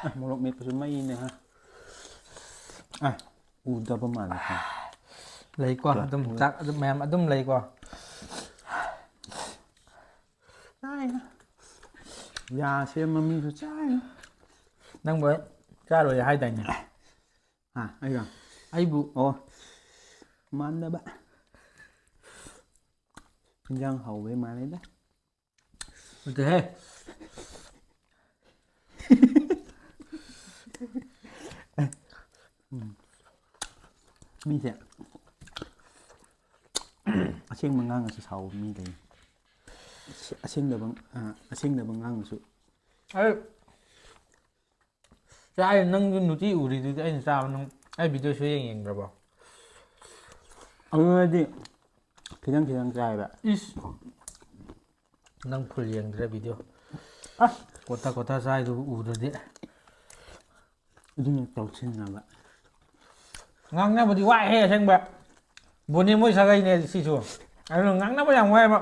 ꯑ, ꯃꯣꯔꯣꯛ ꯃꯦꯠꯄꯁꯨ ꯃꯩꯅꯦ, ꯍꯥ? ꯑ, ꯎꯗꯕ ꯃꯥꯜꯂꯦ, ꯍꯥ? ꯂꯩꯀꯣ, ꯑꯗꯨꯝ ꯆꯥꯛ ꯑꯗꯨꯝ ꯃꯌꯥꯝ ꯑꯗꯨꯝ ꯂꯩꯀꯣ꯫ ꯆꯥꯏꯅ꯫ ꯌꯥ ꯁꯦꯝꯕ ꯃꯤꯁꯨ ꯆꯥꯏꯅ꯫ ꯅꯪꯕꯨ ꯆꯥꯔꯣꯏ ꯍꯥꯏꯗꯥꯏꯅꯦ? ꯍꯥ, ꯑꯩꯔꯣ? ꯑꯩꯕꯨ ꯑꯣ, ꯃꯥꯟꯗꯕ꯫ ꯏꯟꯖꯥꯡ ꯍꯥꯎꯕꯩ ꯃꯥꯜꯂꯦꯗ꯫ ꯅꯠꯇꯦꯍꯦ꯫ ꯃꯤꯁꯦ ꯑꯁꯦꯡꯕ ꯉꯥꯡꯉꯁꯨ ꯁꯥꯎꯕ ꯃꯤ ꯂꯩ꯫ ꯑꯁꯦꯡꯗꯕ, ꯑ, ꯑꯁꯦꯡꯗꯕ ꯉꯥꯡꯉꯁꯨ꯫ ꯑꯩ ꯆꯥꯏ, ꯅꯪꯁꯨ ꯅꯨꯡꯇꯤ ꯎꯔꯤꯗꯨꯗꯤ ꯑꯩꯅ ꯆꯥꯕ, ꯅꯪ ꯑꯩ ꯚꯤꯗꯤꯑꯣ ꯁꯨꯌꯦꯡ ꯌꯦꯡꯗ꯭ꯔꯕꯣ? ꯑꯗꯨꯗꯤ ꯈꯤꯇꯪ ꯈꯤꯇꯪ ꯆꯥꯏꯕ꯫ ꯏꯁ! ꯅꯪ ꯐꯨꯜ ꯌꯦꯡꯗ꯭ꯔꯦ ꯚꯤꯗꯤꯑꯣ꯫ ꯑꯁ! ꯀꯣꯊ ꯀꯣꯊ ꯆꯥꯏꯗꯨꯕꯨ ꯎꯗ꯭ꯔꯗꯤ꯫ ꯑꯗꯨꯅ ꯇꯧꯁꯤꯟꯅꯕ꯫ ꯉꯥꯡꯅꯕꯗꯤ ꯋꯥꯏꯍꯦ ꯑꯁꯦꯡꯕ꯫ ꯕꯣꯅꯦ ꯃꯣꯏ ꯁꯥꯒꯩꯅꯦ ꯁꯤꯁꯨ꯫ ꯑꯗꯨꯅ ꯉꯥꯡꯅꯕ ꯌꯥꯝ ꯋꯥꯏꯕ꯫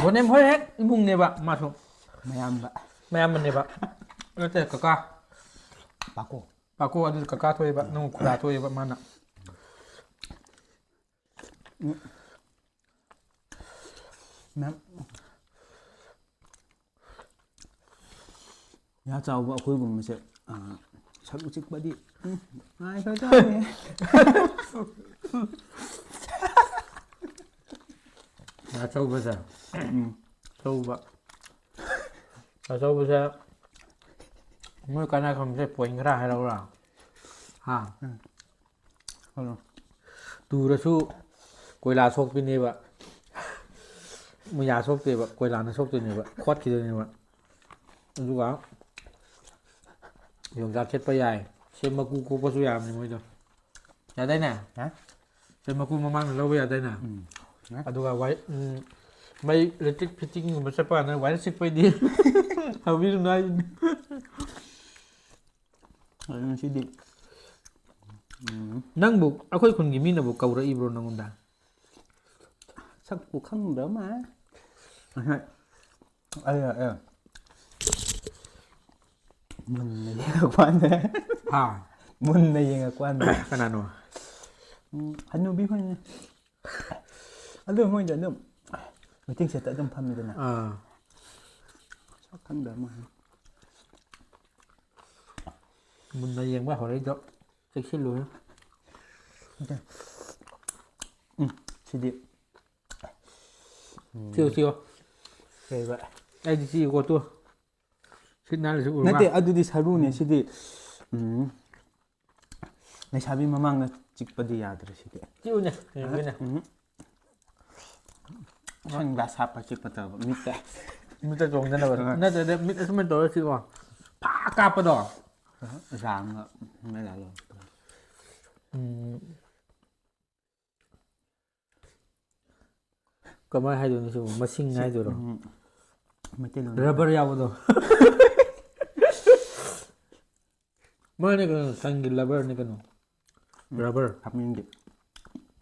ꯕꯣꯅꯦ ꯃꯣꯏ ꯍꯦꯛ ꯏꯃꯨꯡꯅꯦꯕ ꯃꯥꯁꯨ꯫ ꯃꯌꯥꯝꯕ꯫ ꯃꯌꯥꯝꯕꯅꯦꯕ꯫ ꯅꯠꯇꯦ ꯀꯀꯥ꯫ ꯄꯥꯀꯣ꯫ ꯄꯥꯀꯣ ꯑꯗꯨꯗꯤ ꯀꯀꯥ ꯊꯣꯛꯑꯦꯕ, ꯅꯪ ꯈꯨꯔꯥ ꯊꯣꯛꯑꯦꯕ ꯃꯥꯅ꯫ ꯃꯌꯥꯝ꯫ ꯌꯥ ꯆꯥꯎꯕ ꯑꯩꯈꯣꯏꯒꯨꯝꯕꯁꯦ, ꯑ, ꯁꯔꯨ ꯆꯤꯛꯄꯗꯤ, ꯎꯝ, ꯉꯥꯏꯈꯣ ꯇꯥꯔꯦ꯫ ꯑꯆꯧꯕꯁꯦ꯫ ꯎꯝ꯫ ꯑꯆꯧꯕ꯫ ꯑꯆꯧꯕꯁꯦ꯫ ꯃꯣꯏ ꯀꯥꯟꯅ ꯈꯪꯕꯁꯦ ꯄꯣꯏꯟ ꯈꯔ ꯍꯥꯏꯔꯛꯎꯔꯥ? ꯍꯥ? ꯇꯨꯔꯁꯨ ꯀꯣꯏꯂꯥ ꯁꯣꯛꯄꯤꯅꯦꯕ꯫ ꯃꯌꯥ ꯁꯣꯛꯇꯦꯕ, ꯀꯣꯏꯂꯥꯅ ꯁꯣꯛꯇꯣꯏꯅꯦꯕ, ꯈꯣꯠꯈꯤꯗꯣꯏꯅꯦꯕ꯫ ꯑꯗꯨꯒ ꯌꯣꯡꯆꯥꯛ ꯈꯦꯠꯄ ꯌꯥꯏ꯫ ꯁꯦꯝ ꯃꯀꯨ ꯀꯣꯛꯄꯁꯨ ꯌꯥꯕꯅꯤ ꯃꯣꯏꯗꯣ꯫ ꯌꯥꯗꯥꯏꯅꯦ? ꯍꯥ? ꯁꯦꯝ ꯃꯀꯨ ꯃꯃꯥꯡꯗ ꯂꯧꯕ ꯌꯥꯗꯥꯏꯅꯦ? ꯎꯝ꯫ ꯑꯗꯨꯒ ꯋꯥꯏ-, ꯎꯝ, ꯃꯩ ꯏꯂꯦꯛꯇ꯭ꯔꯤꯛ ꯐꯤꯠꯇꯤꯡꯒꯨꯝꯕ ꯆꯠꯄ ꯀꯥꯟꯗ ꯋꯥꯏꯔ ꯆꯤꯛꯄꯩꯗꯤ ꯍꯧꯕꯤꯔꯨꯅꯨ ꯍꯥꯏꯁꯤꯅꯤ꯫ ꯑꯗꯨꯅ ꯁꯤꯗꯤ, ꯎꯝ꯫ ꯅꯪꯕꯨ ꯑꯩꯈꯣꯏ ꯈꯨꯟꯒꯤ ꯃꯤꯅꯕꯨ ꯀꯧꯔꯛꯏꯕ꯭ꯔꯣ ꯅꯪꯉꯣꯟꯗ? ꯁꯛꯄꯨ ꯈꯪꯗ꯭ꯔ ꯃꯥꯜꯂꯦ꯫ ꯉꯁꯥꯏ ꯑꯩ, ꯑꯩ ꯃꯨꯟꯅ ꯌꯦꯡꯉꯛꯄ ꯀꯥꯟꯗ, ꯍꯥ? ꯃꯨꯟꯅ ꯌꯦꯡꯉꯛꯄ ꯀꯥꯟꯗ, ꯀꯅꯥꯅꯣ? ꯎꯝ, ꯍꯅꯨꯕꯤ ꯍꯣꯏꯅꯦ꯫ ꯑꯗꯨ ꯃꯣꯏꯗꯤ ꯑꯗꯨꯝ waiting shed ꯑꯗꯨꯝ ꯐꯝꯃꯤꯗꯅ꯫ ꯑꯥ꯫ ꯁꯛ ꯈꯪꯗ꯭ꯔ ꯃꯥꯜꯂꯦ꯫ ꯃꯨꯟꯅ ꯌꯦꯡꯕ ꯍꯧꯔꯛꯏꯗꯣ ꯆꯦꯛꯁꯤꯜꯂꯨꯍꯦ꯫ ꯎꯝ, ꯁꯤꯗꯤ꯫ ꯎꯝ, ꯆꯤꯛꯑꯣ, ꯆꯤꯛꯑꯣ꯫ ꯀꯩꯕ? ꯑꯩꯗꯤ ꯆꯤꯛꯑꯦꯀꯣ, ꯇꯨ꯫ ꯁꯤꯠ ꯅꯥꯜꯂꯤꯁꯤ ꯎꯔꯕ? ꯅꯠꯇꯦ, ꯑꯗꯨꯗꯤ ꯁꯔꯨꯅꯦ ꯁꯤꯗꯤ꯫ ꯎꯝ, ꯂꯩꯁꯥꯕꯤ ꯃꯃꯥꯡꯗ ꯆꯤꯛꯄꯗꯤ ꯌꯥꯗ꯭ꯔꯦ ꯁꯤꯗꯤ꯫ ꯆꯤꯛꯎꯅꯦ, ꯌꯦꯡꯒꯦꯅꯦ꯫ ꯎꯝ꯫ Sunglass ꯍꯥꯞꯄ ꯆꯤꯛꯄ ꯇꯧꯕ ꯃꯤꯠꯇ꯫ ꯃꯤꯠꯇ ꯆꯣꯡꯗꯅꯕ꯫ ꯑ꯫ ꯅꯠꯇ꯭ꯔꯗꯤ ꯃꯤꯠ ꯑꯁꯨꯃꯥꯏꯅ ꯇꯧꯔ ꯆꯤꯛꯑꯣ꯫ ꯐꯥ ꯀꯥꯞꯄꯗꯣ꯫ ꯔꯥꯡꯒ ꯃꯦꯂꯥꯂꯣ꯫ ꯎꯝ꯫ ꯀꯃꯥꯏꯅ ꯍꯥꯏꯗꯣꯏꯅꯣ ꯁꯤꯕꯨ? ꯃꯁꯤꯡ ꯍꯥꯏꯗꯣꯏꯔꯣ? ꯎꯝ, ꯃꯩꯇꯩꯂꯣꯟ꯫ ꯔꯕꯔ ꯌꯥꯎꯕꯗꯣ꯫ ꯃꯥꯅꯦ ꯀꯩꯅꯣ, ꯁꯟꯒꯤ ꯂꯕꯔꯅꯦ ꯀꯩꯅꯣ꯫ ꯔꯕꯔ꯫ ꯍꯥꯃꯦꯡꯒꯤ꯫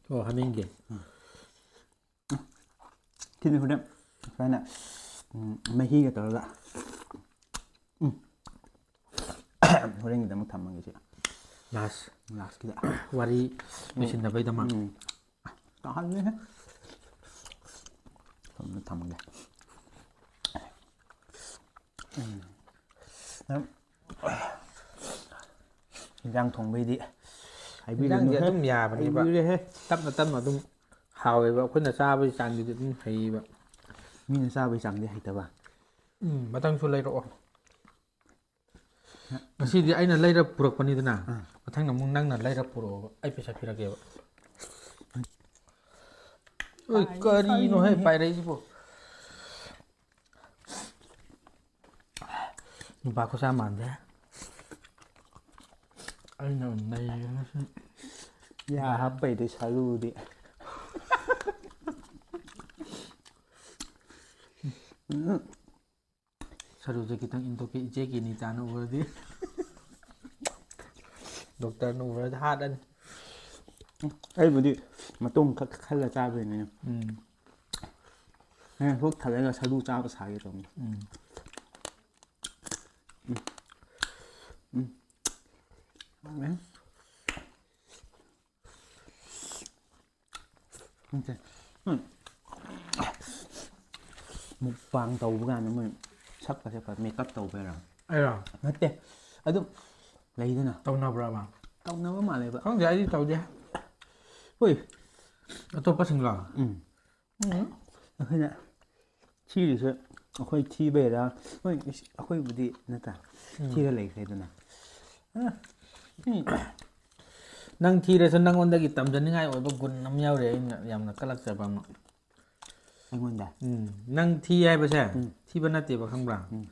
ꯑꯣ, ꯍꯥꯃꯦꯡꯒꯤ꯫ ꯁꯤꯅꯤ ꯍꯣꯔꯦꯟ ꯁꯨꯃꯥꯏꯅ, ꯎꯝ, ꯃꯍꯤꯒ ꯇꯧꯔꯒ꯫ ꯎꯝ꯫ ꯍꯣꯔꯦꯟꯒꯤꯗꯃꯛ ꯊꯝꯃꯒꯦ ꯁꯤ꯫ ꯂꯥꯁ꯫ ꯂꯥꯁꯀꯤꯗ꯫ ꯋꯥꯔꯤ ꯂꯣꯏꯁꯤꯟꯅꯕꯩꯗꯃꯛ꯫ ꯎꯝ꯫ ꯇꯥꯍꯜꯂꯦꯍꯦ꯫ ꯁꯣꯝꯗ ꯊꯝꯃꯒꯦ꯫ ꯎꯝ꯫ ꯅꯪ ꯏꯟꯖꯥꯡ ꯊꯣꯡꯕꯩꯗꯤ ꯍꯥꯏꯕꯤꯔꯨꯅꯨꯍꯦ꯫ ꯏꯟꯖꯥꯡꯗꯤ ꯑꯗꯨꯝ ꯌꯥꯕꯅꯦꯕ꯫ ꯍꯩꯕꯤꯔꯦꯍꯦ꯫ ꯇꯞꯅ ꯇꯞꯅ ꯑꯗꯨꯝ ꯍꯥꯎꯋꯦꯕ꯫ ꯑꯩꯈꯣꯏꯅ ꯆꯥꯕꯒꯤ ꯆꯥꯡꯗꯨꯗꯤ ꯑꯗꯨꯝ ꯍꯩꯌꯦꯕ꯫ ꯃꯤꯅ ꯆꯥꯕꯒꯤ ꯆꯥꯡꯗꯤ ꯍꯩꯇꯕ꯫ ꯎꯝ, ꯃꯊꯪꯁꯨ ꯂꯩꯔꯛꯑꯣ꯫ ꯉꯁꯤꯗꯤ ꯑꯩꯅ ꯂꯩꯔ ꯄꯨꯔꯛꯄꯅꯤꯗꯅ, ꯑꯥ꯫ ꯃꯊꯪꯗ ꯑꯃꯨꯛ ꯅꯪꯅ ꯂꯩꯔ ꯄꯨꯔꯛꯑꯣꯕ, ꯑꯩ ꯄꯩꯁꯥ ꯄꯤꯔꯛꯀꯦꯕ꯫ ꯑꯣꯏ, ꯄꯥꯏꯔꯦ, ꯀꯔꯤꯅꯣꯍꯦ ꯄꯥꯏꯔꯦ꯫ ꯄꯥꯏꯔꯛꯏꯁꯤꯕꯣ? ꯅꯨꯄꯥ ꯈꯨꯠꯁꯥ ꯃꯥꯟꯗꯦ꯫ ꯑꯩꯅ ꯑꯣꯏꯅ ꯅꯩꯔꯦ ꯉꯁꯤ꯫ ꯌꯥ ꯍꯥꯞꯄꯩꯗꯤ ꯁꯔꯨꯗꯤ꯫ ꯎꯝ꯫ ꯁꯔꯨꯁꯦ ꯈꯤꯇꯪ ꯏꯟꯊꯣꯛꯀꯦ, ꯏꯆꯦ ꯀꯤꯅꯤ ꯆꯥꯅ ꯎꯔꯗꯤ꯫ ꯗꯣꯛꯇꯔꯅ ꯎꯔꯗꯤ ꯍꯥꯠꯂꯅꯤ꯫ ꯑꯩꯕꯨꯗꯤ ꯃꯇꯣꯡ ꯈꯛ ꯈꯜꯂ ꯆꯥꯗꯣꯏꯅꯤꯅꯦ꯫ ꯎꯝ꯫ ꯍꯣꯔꯦꯟ ꯁꯣꯛ ꯊꯜꯂꯒ ꯁꯔꯨ ꯆꯥꯕ ꯁꯥꯒꯦ ꯇꯧꯅꯤ꯫ ꯎꯝ꯫ ꯎꯝ꯫ ꯎꯝ꯫ ꯍꯥꯎꯔꯦ꯫ ꯅꯠꯇꯦ꯫ ꯎꯝ꯫ ꯃꯨꯛꯕꯥꯡ ꯇꯧꯕ ꯀꯥꯟꯗ ꯃꯣꯏ ꯁꯛꯀ ꯁꯛꯀ ꯃꯦꯀꯞ ꯇꯧꯕꯩꯔꯥ? ꯑꯩꯔꯣ? ꯅꯠꯇꯦ꯫ ꯑꯗꯨꯝ ꯂꯩꯗꯅ꯫ ꯇꯧꯅꯕ꯭ꯔꯕ? ꯇꯧꯅꯕ ꯃꯥꯜꯂꯦꯕ꯫ ꯈꯪꯗꯦ, ꯑꯩꯗꯤ ꯇꯧꯗꯦ꯫ ꯍꯣꯏ꯫ ꯑꯇꯣꯞꯄꯁꯤꯡꯂꯣ? ꯎꯝ꯫ ꯎꯝ꯫ ꯑꯩꯈꯣꯏꯅ ꯊꯤꯔꯤꯁꯦ ꯑꯩꯈꯣꯏ ꯊꯤꯕꯩꯔꯥ? ꯍꯣꯏ, ꯏꯁ-, ꯑꯩꯈꯣꯏꯕꯨꯗꯤ ꯅꯠꯇ꯭ꯔꯥ? ꯎꯝ꯫ ꯊꯤꯔ ꯂꯩꯈ꯭ꯔꯦꯗꯅ꯫ ꯑ, ꯎꯝ꯫ ꯅꯪ ꯊꯤꯔꯁꯨ ꯅꯪꯉꯣꯟꯗꯒꯤ ꯇꯝꯖꯅꯤꯡꯉꯥꯏ ꯑꯣꯏꯕ ꯒꯨꯟ ꯑꯃ ꯌꯥꯎꯔꯤ, ꯑꯩꯅ ꯌꯥꯝꯅ ꯀꯜꯂꯛꯆꯕ ꯑꯃ꯫ ꯑꯩꯉꯣꯟꯗ? ꯎꯝ꯫ ꯅꯪ ꯊꯤ ꯍꯥꯏꯕꯁꯦ, ꯎꯝ꯫ ꯊꯤꯕ ꯅꯠꯇꯦꯕ, ꯈꯪꯕ꯭ꯔꯥ? ꯎꯝ꯫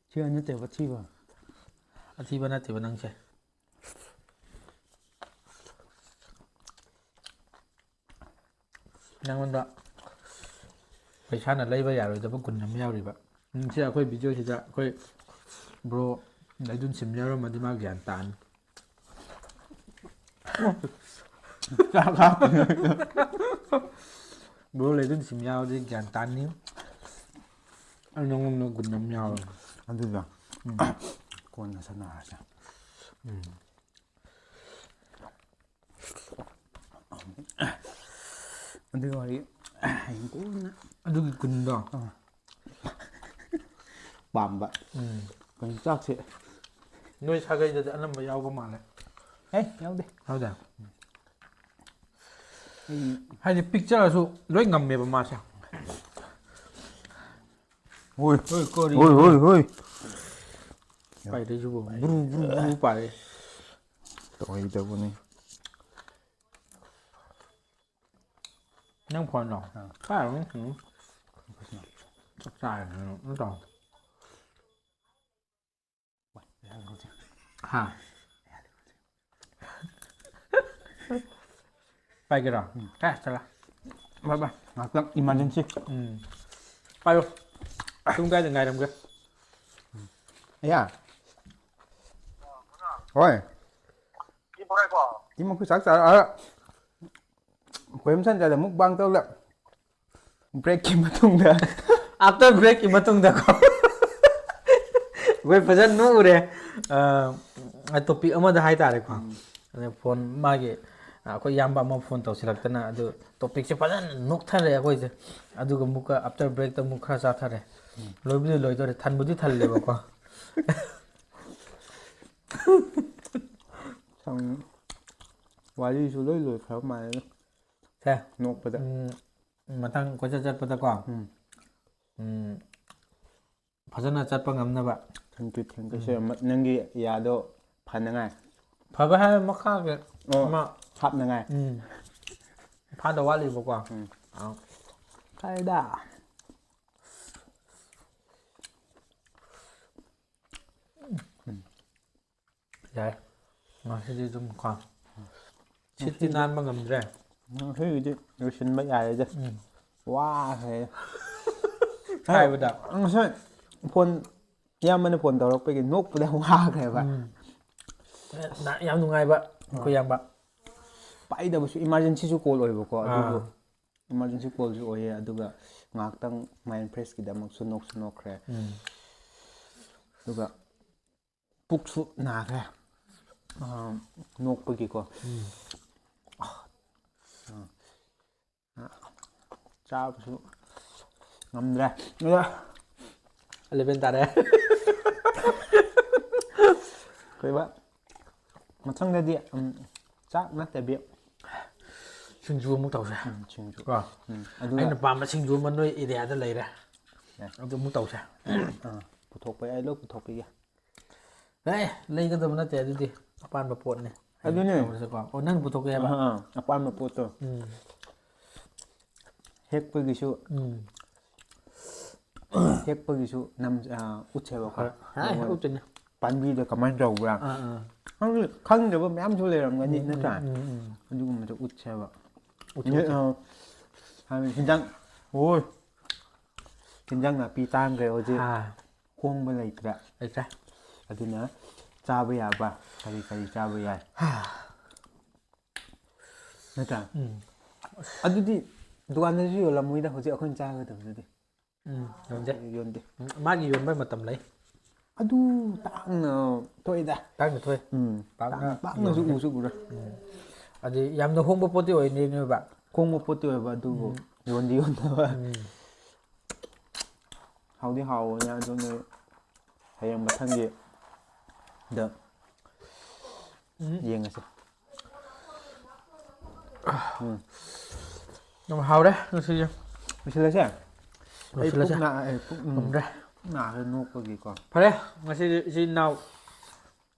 ꯊꯤꯕ ꯅꯠꯇꯦꯕ, ꯊꯤꯕ꯫ ꯑꯊꯤꯕ ꯅꯠꯇꯦꯕ ꯅꯪꯁꯦ꯫ ꯅꯪꯉꯣꯟꯗ ꯄꯩꯁꯥꯅ ꯂꯩꯕ ꯌꯥꯔꯣꯏꯗꯕ ꯒꯨꯟ ꯑꯃ ꯌꯥꯎꯔꯤꯕ꯫ ꯎꯝ, ꯁꯤ ꯑꯩꯈꯣꯏ video ꯁꯤꯗ ꯑꯩꯈꯣꯏ bro ꯂꯩꯗꯨꯟ ꯁꯤꯝ ꯌꯥꯎꯔꯝꯃꯗꯤ ꯃꯥ ꯒ꯭ꯌꯥꯟ ꯇꯥꯅꯤ꯫ ꯆꯥꯛ ꯍꯥꯞꯄꯤ꯫ ꯕ꯭ꯔꯣ ꯂꯩꯗꯨꯟ ꯁꯤꯝ ꯌꯥꯎꯔꯗꯤ ꯒ꯭ꯌꯥꯟ ꯇꯥꯅꯤ꯫ ꯑꯩ ꯅꯉꯣꯟꯗ ꯒꯨꯟ ꯑꯃ ꯌꯥꯎꯔꯦ꯫ ꯑꯗꯨꯗꯣ ꯎꯝ꯫ ꯀꯣꯟꯅ ꯁꯥꯟꯅꯔꯁꯦ꯫ ꯎꯝ꯫ ꯑꯗꯨꯒꯤ ꯋꯥꯔꯤ ꯍꯌꯦꯡ ꯀꯣꯟꯅ꯫ ꯑꯗꯨꯒꯤ ꯒꯨꯟꯗꯣ꯫ ꯑꯥ꯫ ꯄꯥꯝꯕ꯫ ꯎꯝ꯫ ꯀꯩꯅꯣ ꯆꯥꯛꯁꯦ꯫ ꯅꯣꯏ ꯁꯥꯒꯩꯗꯗꯤ ꯑꯅꯝꯕ ꯌꯥꯎꯕ ꯃꯥꯜꯂꯦ꯫ ꯑꯦ, ꯌꯥꯎꯗꯦ꯫ ꯌꯥꯎꯗꯦ? ꯑꯩ ꯍꯥꯏꯗꯤ ꯄꯤꯛꯆꯔꯁꯨ ꯂꯣꯏ ꯉꯝꯃꯦꯕ ꯃꯥꯁꯦ꯫ ꯍꯣꯏ꯫ ꯍꯣꯏ, ꯀꯣꯔꯤ꯫ ꯍꯣꯏ, ꯍꯣꯏ, ꯍꯣꯏ꯫ ꯄꯥꯏꯔꯛꯏꯁꯤꯕꯨ ꯕ꯭ꯔꯨ, ꯕ꯭ꯔꯨ, ꯕ꯭ꯔꯨ ꯄꯥꯏꯔꯛꯑꯦ꯫ ꯇꯧꯔꯣꯏꯗꯕꯅꯤ꯫ ꯅꯪ ꯐꯣꯟꯗꯣ? ꯑꯥ꯫ ꯄꯥꯏꯔꯨꯅꯨ꯫ ꯆꯥꯛ ꯆꯥꯔꯦ ꯅꯪ ꯇꯧ꯫ ꯍꯥ? ꯄꯥꯏꯒꯦꯔꯣ? ꯎꯝ꯫ ꯀꯥꯏ ꯆꯠꯂ? ꯕꯥꯏ, ꯕꯥꯏ꯫ ꯉꯥꯛꯇꯪ emergency꯫ ꯎꯝ꯫ ꯄꯥꯏꯌꯨ꯫ ꯁꯨꯝ ꯀꯥꯏꯗ ꯉꯥꯏꯔꯝꯒꯦ? ꯌꯥ꯫ ꯍꯣꯏ꯫ ꯏꯃꯨꯡꯒꯤ ꯆꯥꯛ ꯆꯥꯔ-, ꯑꯥ, ꯀꯣꯏꯔꯝ ꯁꯟ ꯆꯠꯂꯦ, mukbang ꯇꯧꯗ꯫ Breakꯀꯤ ꯃꯇꯨꯡꯗ꯫ After breakꯀꯤ ꯃꯇꯨꯡꯗꯀꯣ꯫ ꯑꯩꯈꯣꯏ ꯐꯖꯅ ꯅꯣꯛꯎꯔꯦ꯫ ꯑ, topic ꯑꯃꯗ ꯍꯥꯏꯇꯥꯔꯦꯀꯣ꯫ ꯎꯝ꯫ ꯑꯗ phone ꯃꯥꯒꯤ, ꯑꯩꯈꯣꯏ ꯏꯌꯥꯝꯕ ꯑꯃ phone ꯇꯧꯁꯤꯜꯂꯛꯇꯅ ꯑꯗꯨ topicꯁꯦ ꯐꯖꯅ ꯅꯣꯛꯊꯔꯦ ꯑꯩꯈꯣꯏꯁꯦ꯫ ꯑꯗꯨꯒ ꯑꯃꯨꯛꯀ after breakꯇ ꯑꯃꯨꯛ ꯈꯔ ꯆꯥꯊꯔꯦ꯫ ꯎꯝ꯫ ꯂꯣꯏꯕꯨꯗꯤ ꯂꯣꯏꯗꯣꯔꯦ, ꯊꯟꯕꯨꯗꯤ ꯊꯜꯂꯦꯕꯀꯣ꯫ ꯁꯪ-, ꯋꯥꯔꯤꯁꯨ ꯂꯣꯏ ꯂꯣꯏꯈ꯭ꯔꯕ ꯃꯥꯜꯂꯦꯗ꯫ ꯁꯦ, ꯅꯣꯛꯄꯗ꯫ ꯎꯝ, ꯃꯊꯪ ꯀꯣꯏꯆꯠ ꯆꯠꯄꯗꯀꯣ, ꯎꯝ꯫ ꯎꯝ, ꯐꯖꯅ ꯆꯠꯄ ꯉꯝꯅꯕ꯫ Thank you, thank you, um. Sir꯫ ꯃ-, ꯅꯪꯒꯤ ꯌꯥꯗꯣ ꯐꯅꯉꯥꯏ꯫ ꯐꯕ ꯍꯥꯏꯕ ꯃꯈꯥꯒꯤ ꯑꯣ, ꯑꯃ꯫ ꯍꯥꯞꯅꯉꯥꯏ꯫ ꯎꯝ꯫ ꯐꯥꯗ ꯋꯥꯠꯂꯤꯕꯀꯣ꯫ ꯎꯝ꯫ ꯑꯥ꯫ ꯐꯔꯦꯗ꯫ ꯎꯝ꯫ ꯌꯥꯏ꯫ ꯉꯁꯤꯗꯤ ꯑꯗꯨꯝ ꯀꯣ꯫ ꯁꯤꯠꯇꯤ ꯉꯁꯤꯗꯤ ꯅꯥꯟꯕ ꯉꯝꯗ꯭ꯔꯦ꯫ ꯉꯁꯤꯒꯤꯗꯤ ꯂꯣꯏꯁꯤꯟꯕ ꯌꯥꯔꯦꯗ꯫ ꯎꯝ꯫ ꯋꯥꯈ꯭ꯔꯦ꯫ ꯍꯥꯏꯕꯗ꯫ ꯉꯁꯥꯏ phone ꯏꯌꯥꯝꯕꯅ ꯐꯣꯟ ꯇꯧꯔꯛꯄꯒꯤ ꯅꯣꯛꯄꯗ ꯋꯥꯈ꯭ꯔꯦꯕ꯫ ꯎꯝ꯫ ꯅ- ꯌꯥꯝ ꯅꯨꯡꯉꯥꯏꯕ ꯑꯩꯈꯣꯏ ꯏꯌꯥꯝꯕ꯫ ꯄꯥꯏꯗꯕꯁꯨ ꯏꯃꯥꯔꯖꯦꯟꯁꯤꯁꯨ ꯀꯣꯜ ꯑꯣꯏꯕꯀꯣ, ꯑꯗꯨꯕꯨ ꯑꯥ꯫ ꯏꯃꯥꯔꯖꯦꯟꯁꯤ ꯀꯣꯜꯁꯨ ꯑꯣꯏꯌꯦ, ꯑꯗꯨꯒ ꯉꯥꯏꯍꯥꯛꯇꯪ ꯃꯥꯏꯟ ꯐ꯭ꯔꯦꯁꯀꯤꯗꯃꯛꯁꯨ ꯅꯣꯛꯁꯨ ꯅꯣꯛꯈ꯭ꯔꯦ꯫ ꯎꯝ꯫ ꯑꯗꯨꯒ ꯄꯨꯛꯁꯨ ꯅꯥꯈ꯭ꯔꯦ, ꯑꯥ, ꯅꯣꯛꯄꯒꯤꯀꯣ꯫ ꯎꯝ꯫ ꯆꯥꯕꯁꯨ ꯉꯝꯗ꯭ꯔꯦ꯫ ꯑꯗ ꯑꯦꯂꯦꯚꯦꯟ ꯇꯥꯔꯦ꯫ ꯀꯩꯕ, ꯃꯊꯪꯗꯗꯤ, ꯎꯝ, ꯆꯥꯛ ꯅꯠꯇꯕꯤ ꯁꯤꯡꯖꯨ ꯑꯃꯨꯛ ꯇꯧꯁꯦ꯫ ꯎꯝ, ꯁꯤꯡꯖꯨ꯫ ꯀꯣ? ꯎꯝ, ꯑꯗꯨꯒ ꯑꯩꯅ ꯄꯥꯝꯕ ꯁꯤꯡꯖꯨ ꯑꯃ ꯅꯣꯏ ꯑꯦꯔꯤꯌꯥꯗ ꯂꯩꯔꯦ꯫ ꯌꯥꯏ꯫ ꯑꯗꯨ ꯑꯃꯨꯛ ꯇꯧꯁꯦ꯫ ꯑꯥ, ꯄꯨꯊꯣꯛꯄ ꯌꯥꯏ, ꯂꯣꯏ ꯄꯨꯊꯣꯛꯄꯤꯒꯦ꯫ ꯑꯦ, ꯂꯩꯒꯗꯕ ꯅꯠꯇꯦ ꯑꯗꯨꯗꯤ꯫ ꯑꯄꯥꯝꯕ ꯄꯣꯠꯅꯤ꯫ ꯑꯗꯨꯅꯦ꯫ ꯇꯧꯔꯁꯦꯀꯣ꯫ ꯑꯣ, ꯅꯪ ꯄꯨꯊꯣꯛꯀꯦ ꯍꯥꯏꯕ? ꯑꯥ, ꯑꯥ, ꯑꯄꯥꯝꯕ ꯄꯣꯠꯇꯣ꯫ ꯎꯝ꯫ ꯍꯦꯛꯄꯒꯤꯁꯨ, ꯎꯝ꯫ ꯍꯦꯛꯄꯒꯤꯁꯨ ꯅꯝ-, ꯑꯥ, ꯎꯠꯁꯦꯕꯀꯣ꯫ ꯍꯣꯏ꯫ ꯍꯥ, ꯅꯉꯣꯟꯗ ꯎꯠꯇꯣꯏꯅꯦ꯫ ꯄꯥꯝꯕꯤꯗꯣ ꯀꯃꯥꯏꯅ ꯇꯧꯕ꯭ꯔꯥ? ꯑꯥ, ꯑꯥ꯫ ꯈꯪꯗꯦ-, ꯈꯪꯗꯕ ꯃꯌꯥꯝꯁꯨ ꯂꯩꯔꯝꯒꯅꯤ, ꯎꯝ, ꯅꯠꯇ꯭ꯔꯥ? ꯎꯝ, ꯎꯝ, ꯎꯝ꯫ ꯑꯗꯨꯒꯨꯝꯕꯗꯣ ꯎꯠꯁꯦꯕ꯫ ꯎꯠꯁꯦ, ꯎꯠꯁꯦ꯫ ꯑꯥ, ꯍꯥꯏꯕꯗꯤ ꯍꯤꯟꯖꯥꯡ, ꯑꯣꯏ, ꯍꯤꯟꯖꯥꯡ ꯅꯥꯄꯤ ꯇꯥꯡꯈ꯭ꯔꯦ ꯍꯧꯖꯤꯛ꯫ ꯑꯥ꯫ ꯍꯣꯡꯕ ꯂꯩꯇ꯭ꯔꯦ꯫ ꯂꯩꯇ꯭ꯔꯦ꯫ ꯑꯗꯨꯅ ꯆꯥꯕ ꯌꯥꯕ ꯀꯔꯤ ꯀꯔꯤ ꯆꯥꯕ ꯌꯥꯏ? ꯅꯠꯇ꯭ꯔꯥ? ꯎꯝ꯫ ꯑꯗꯨꯗꯤ ꯗꯨꯀꯥꯟꯗꯁꯨ ꯌꯣꯜꯂꯝꯃꯣꯏꯗ ꯍꯧꯖꯤꯛ ꯑꯩꯈꯣꯏꯅ ꯆꯥꯒꯗꯕꯗꯨꯗꯤ꯫ ꯎꯝ, ꯌꯣꯟꯗꯦ꯫ ꯌꯣꯟꯗꯦ꯫ ꯎꯝ, ꯃꯥꯒꯤ ꯌꯣꯟꯕ ꯃꯇꯝ ꯂꯩ꯫ ꯑꯗꯨ ꯇꯥꯡꯅ ꯊꯣꯛꯏꯗ꯫ ꯇꯥꯡꯅ ꯊꯣꯛꯑꯦ꯫ ꯎꯝ, ꯄꯥꯛꯅ ꯇꯥꯡ-, ꯄꯥꯛꯅꯁꯨ ꯌꯣꯟꯗꯦ꯫ ꯎꯁꯨ ꯎꯔꯣꯏ꯫ ꯎꯝ꯫ ꯑꯗꯨ ꯌꯥꯝꯅ ꯍꯣꯡꯕ ꯄꯣꯠꯇꯤ ꯑꯣꯏꯗꯣꯏꯅꯦꯕ꯫ ꯍꯣꯡꯕ ꯄꯣꯠꯇꯤ ꯑꯣꯏꯕ, ꯑꯗꯨꯕꯨ ꯎꯝ꯫ ꯌꯣꯟꯗꯤ ꯌꯣꯟꯗꯕ꯫ ꯎꯝ꯫ ꯍꯥꯎꯗꯤ ꯍꯥꯎꯕꯅꯦ, ꯑꯗꯨ ꯅꯣꯏ ꯍꯌꯦꯡ ꯃꯊꯪꯒꯤ ꯗ ꯎꯝ꯫ ꯌꯦꯡꯉꯁꯦ꯫ ꯎꯝ꯫ ꯌꯥꯝ ꯍꯥꯎꯔꯦ ꯉꯁꯤꯁꯦ꯫ ꯂꯣꯏꯁꯤꯜꯂꯁꯦ? ꯑꯩ ꯄꯨꯛ ꯂꯣꯏꯁꯤꯜꯂꯁꯦ꯫ ꯅꯥ-, ꯑꯩ ꯄꯨꯛ, ꯎꯝ, ꯉꯝꯗ꯭ꯔꯦ꯫ ꯄꯨꯛ ꯅꯥꯔꯦ ꯅꯣꯛꯄꯒꯤꯀꯣ꯫ ꯐꯔꯦ, ꯉꯁꯤꯗꯤ ꯏꯆꯤꯟ ꯏꯅꯥꯎ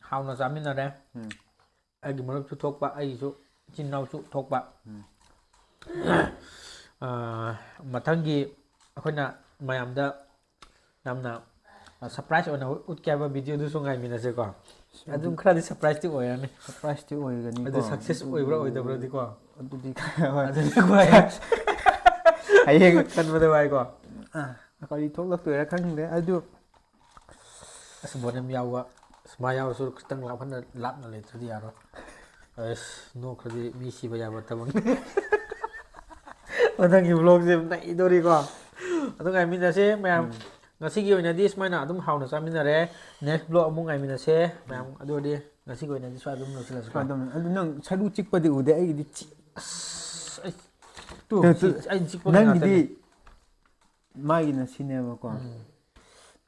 ꯍꯥꯎꯅ ꯆꯥꯃꯤꯟꯅꯔꯦ꯫ ꯎꯝ꯫ ꯑꯩꯒꯤ ꯃꯔꯨꯞꯁꯨ ꯊꯣꯛꯄ, ꯑꯩꯒꯤꯁꯨ ꯏꯆꯤꯟ ꯏꯅꯥꯎꯁꯨ ꯊꯣꯛꯄ꯫ ꯎꯝ꯫ ꯑꯥ, ꯃꯊꯪꯒꯤ ꯑꯩꯈꯣꯏꯅ ꯃꯌꯥꯝꯗ ꯌꯥꯝꯅ, ꯑ, ꯁꯔꯄ꯭ꯔꯥꯏꯖ ꯑꯣꯏꯅ ꯎꯠꯀꯦ ꯍꯥꯏꯕ ꯚꯤꯗꯤꯑꯣꯗꯨꯁꯨ ꯉꯥꯏꯃꯤꯟꯅꯁꯦꯀꯣ꯫ ꯑꯗꯨꯝ ꯈꯔꯗꯤ ꯁꯔꯄ꯭ꯔꯥꯏꯖꯇꯤ ꯑꯣꯏꯔꯅꯤ꯫ ꯁꯔꯄ꯭ꯔꯥꯏꯖꯇꯤ ꯑꯣꯏꯒꯅꯤꯀꯣ꯫ ꯑꯗꯨ ꯁꯛꯁꯦꯁ ꯑꯣꯏꯕ꯭ꯔꯥ ꯑꯣꯏꯗꯕ꯭ꯔꯗꯤꯀꯣ꯫ ꯑꯗꯨꯗꯤ ꯈꯔ ꯍꯣꯏ꯫ ꯑꯗꯨꯗꯤ ꯍꯣꯏ꯫ ꯍꯌꯦꯡ ꯈꯟꯕꯗ ꯋꯥꯏꯀꯣ꯫ ꯑ, ꯀꯔꯤ ꯊꯣꯛꯂꯛꯇꯣꯏꯔꯥ ꯈꯪꯗꯦ꯫ ꯑꯗꯨ ꯑꯁ, ꯕꯣꯅꯦꯝ ꯌꯥꯎꯕ, ꯑꯁ, ꯃꯥ ꯌꯥꯎꯔꯁꯨ ꯈꯤꯇꯪ ꯂꯥꯞꯍꯟꯅ, ꯂꯥꯞꯅ ꯂꯩꯇ꯭ꯔꯗꯤ ꯌꯥꯔꯣꯏ꯫ ꯑꯁ, ꯅꯣꯛꯈ꯭ꯔꯗꯤ ꯃꯤ ꯁꯤꯕ ꯌꯥꯕ ꯊꯕꯛꯅꯤ꯫ ꯃꯊꯪꯒꯤ vlogꯁꯦ ꯅꯩꯗꯣꯔꯤꯀꯣ꯫ ꯑꯗꯨ ꯉꯥꯏꯃꯤꯟꯅꯁꯦ ꯃꯌꯥꯝ꯫ ꯎꯝ꯫ ꯉꯁꯤꯒꯤ ꯑꯣꯏꯅꯗꯤ ꯁꯨꯃꯥꯏꯅ ꯑꯗꯨꯝ ꯍꯥꯎꯅ ꯆꯥꯃꯤꯟꯅꯔꯦ꯫ Next vlog ꯑꯃꯨꯛ ꯉꯥꯏꯃꯤꯟꯅꯁꯦ ꯃꯌꯥꯝ꯫ ꯑꯗꯨ ꯑꯣꯏꯔꯗꯤ ꯉꯁꯤꯒꯤ ꯑꯣꯏꯅꯗꯤ ꯁ꯭ꯋꯥꯏ ꯑꯗꯨꯝ ꯂꯣꯏꯁꯤꯜꯂꯁꯤꯀꯣ꯫ ꯑꯗꯨꯝ, ꯑꯗꯨ ꯅꯪ ꯁꯔꯨ ꯆꯤꯛꯄꯗꯤ ꯎꯗꯦ, ꯑꯩꯒꯤꯗꯤ ꯆꯤꯛ-, ꯑꯁ, ꯑꯩ, ꯇꯨ, ꯇꯨ, ꯁꯤ, ꯇꯨ, ꯑꯩ ꯆꯤꯛꯄꯒꯤ ꯅꯪꯒꯤꯗꯤ ꯉꯥꯛꯇꯅꯤ꯫ ꯃꯥꯒꯤꯅ ꯁꯤꯅꯦꯕꯀꯣ꯫ ꯎꯝ꯫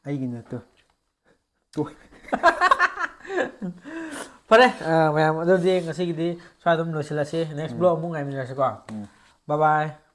ꯑꯩꯒꯤꯅ ꯇꯨ꯫ ꯇꯨ꯫ ꯐꯔꯦ, ꯑ, ꯃꯌꯥꯝ, ꯑꯗꯨꯗꯤ ꯉꯁꯤꯒꯤꯗꯤ ꯁ꯭ꯋꯥꯏ ꯑꯗꯨꯝ ꯂꯣꯏꯁꯤꯜꯂꯁꯤ꯫ Next ꯎꯝ꯫ Vlog ꯑꯃꯨꯛ ꯉꯥꯏꯃꯤꯟꯅꯔꯁꯤꯀꯣ꯫ ꯎꯝ꯫ Bye bye꯫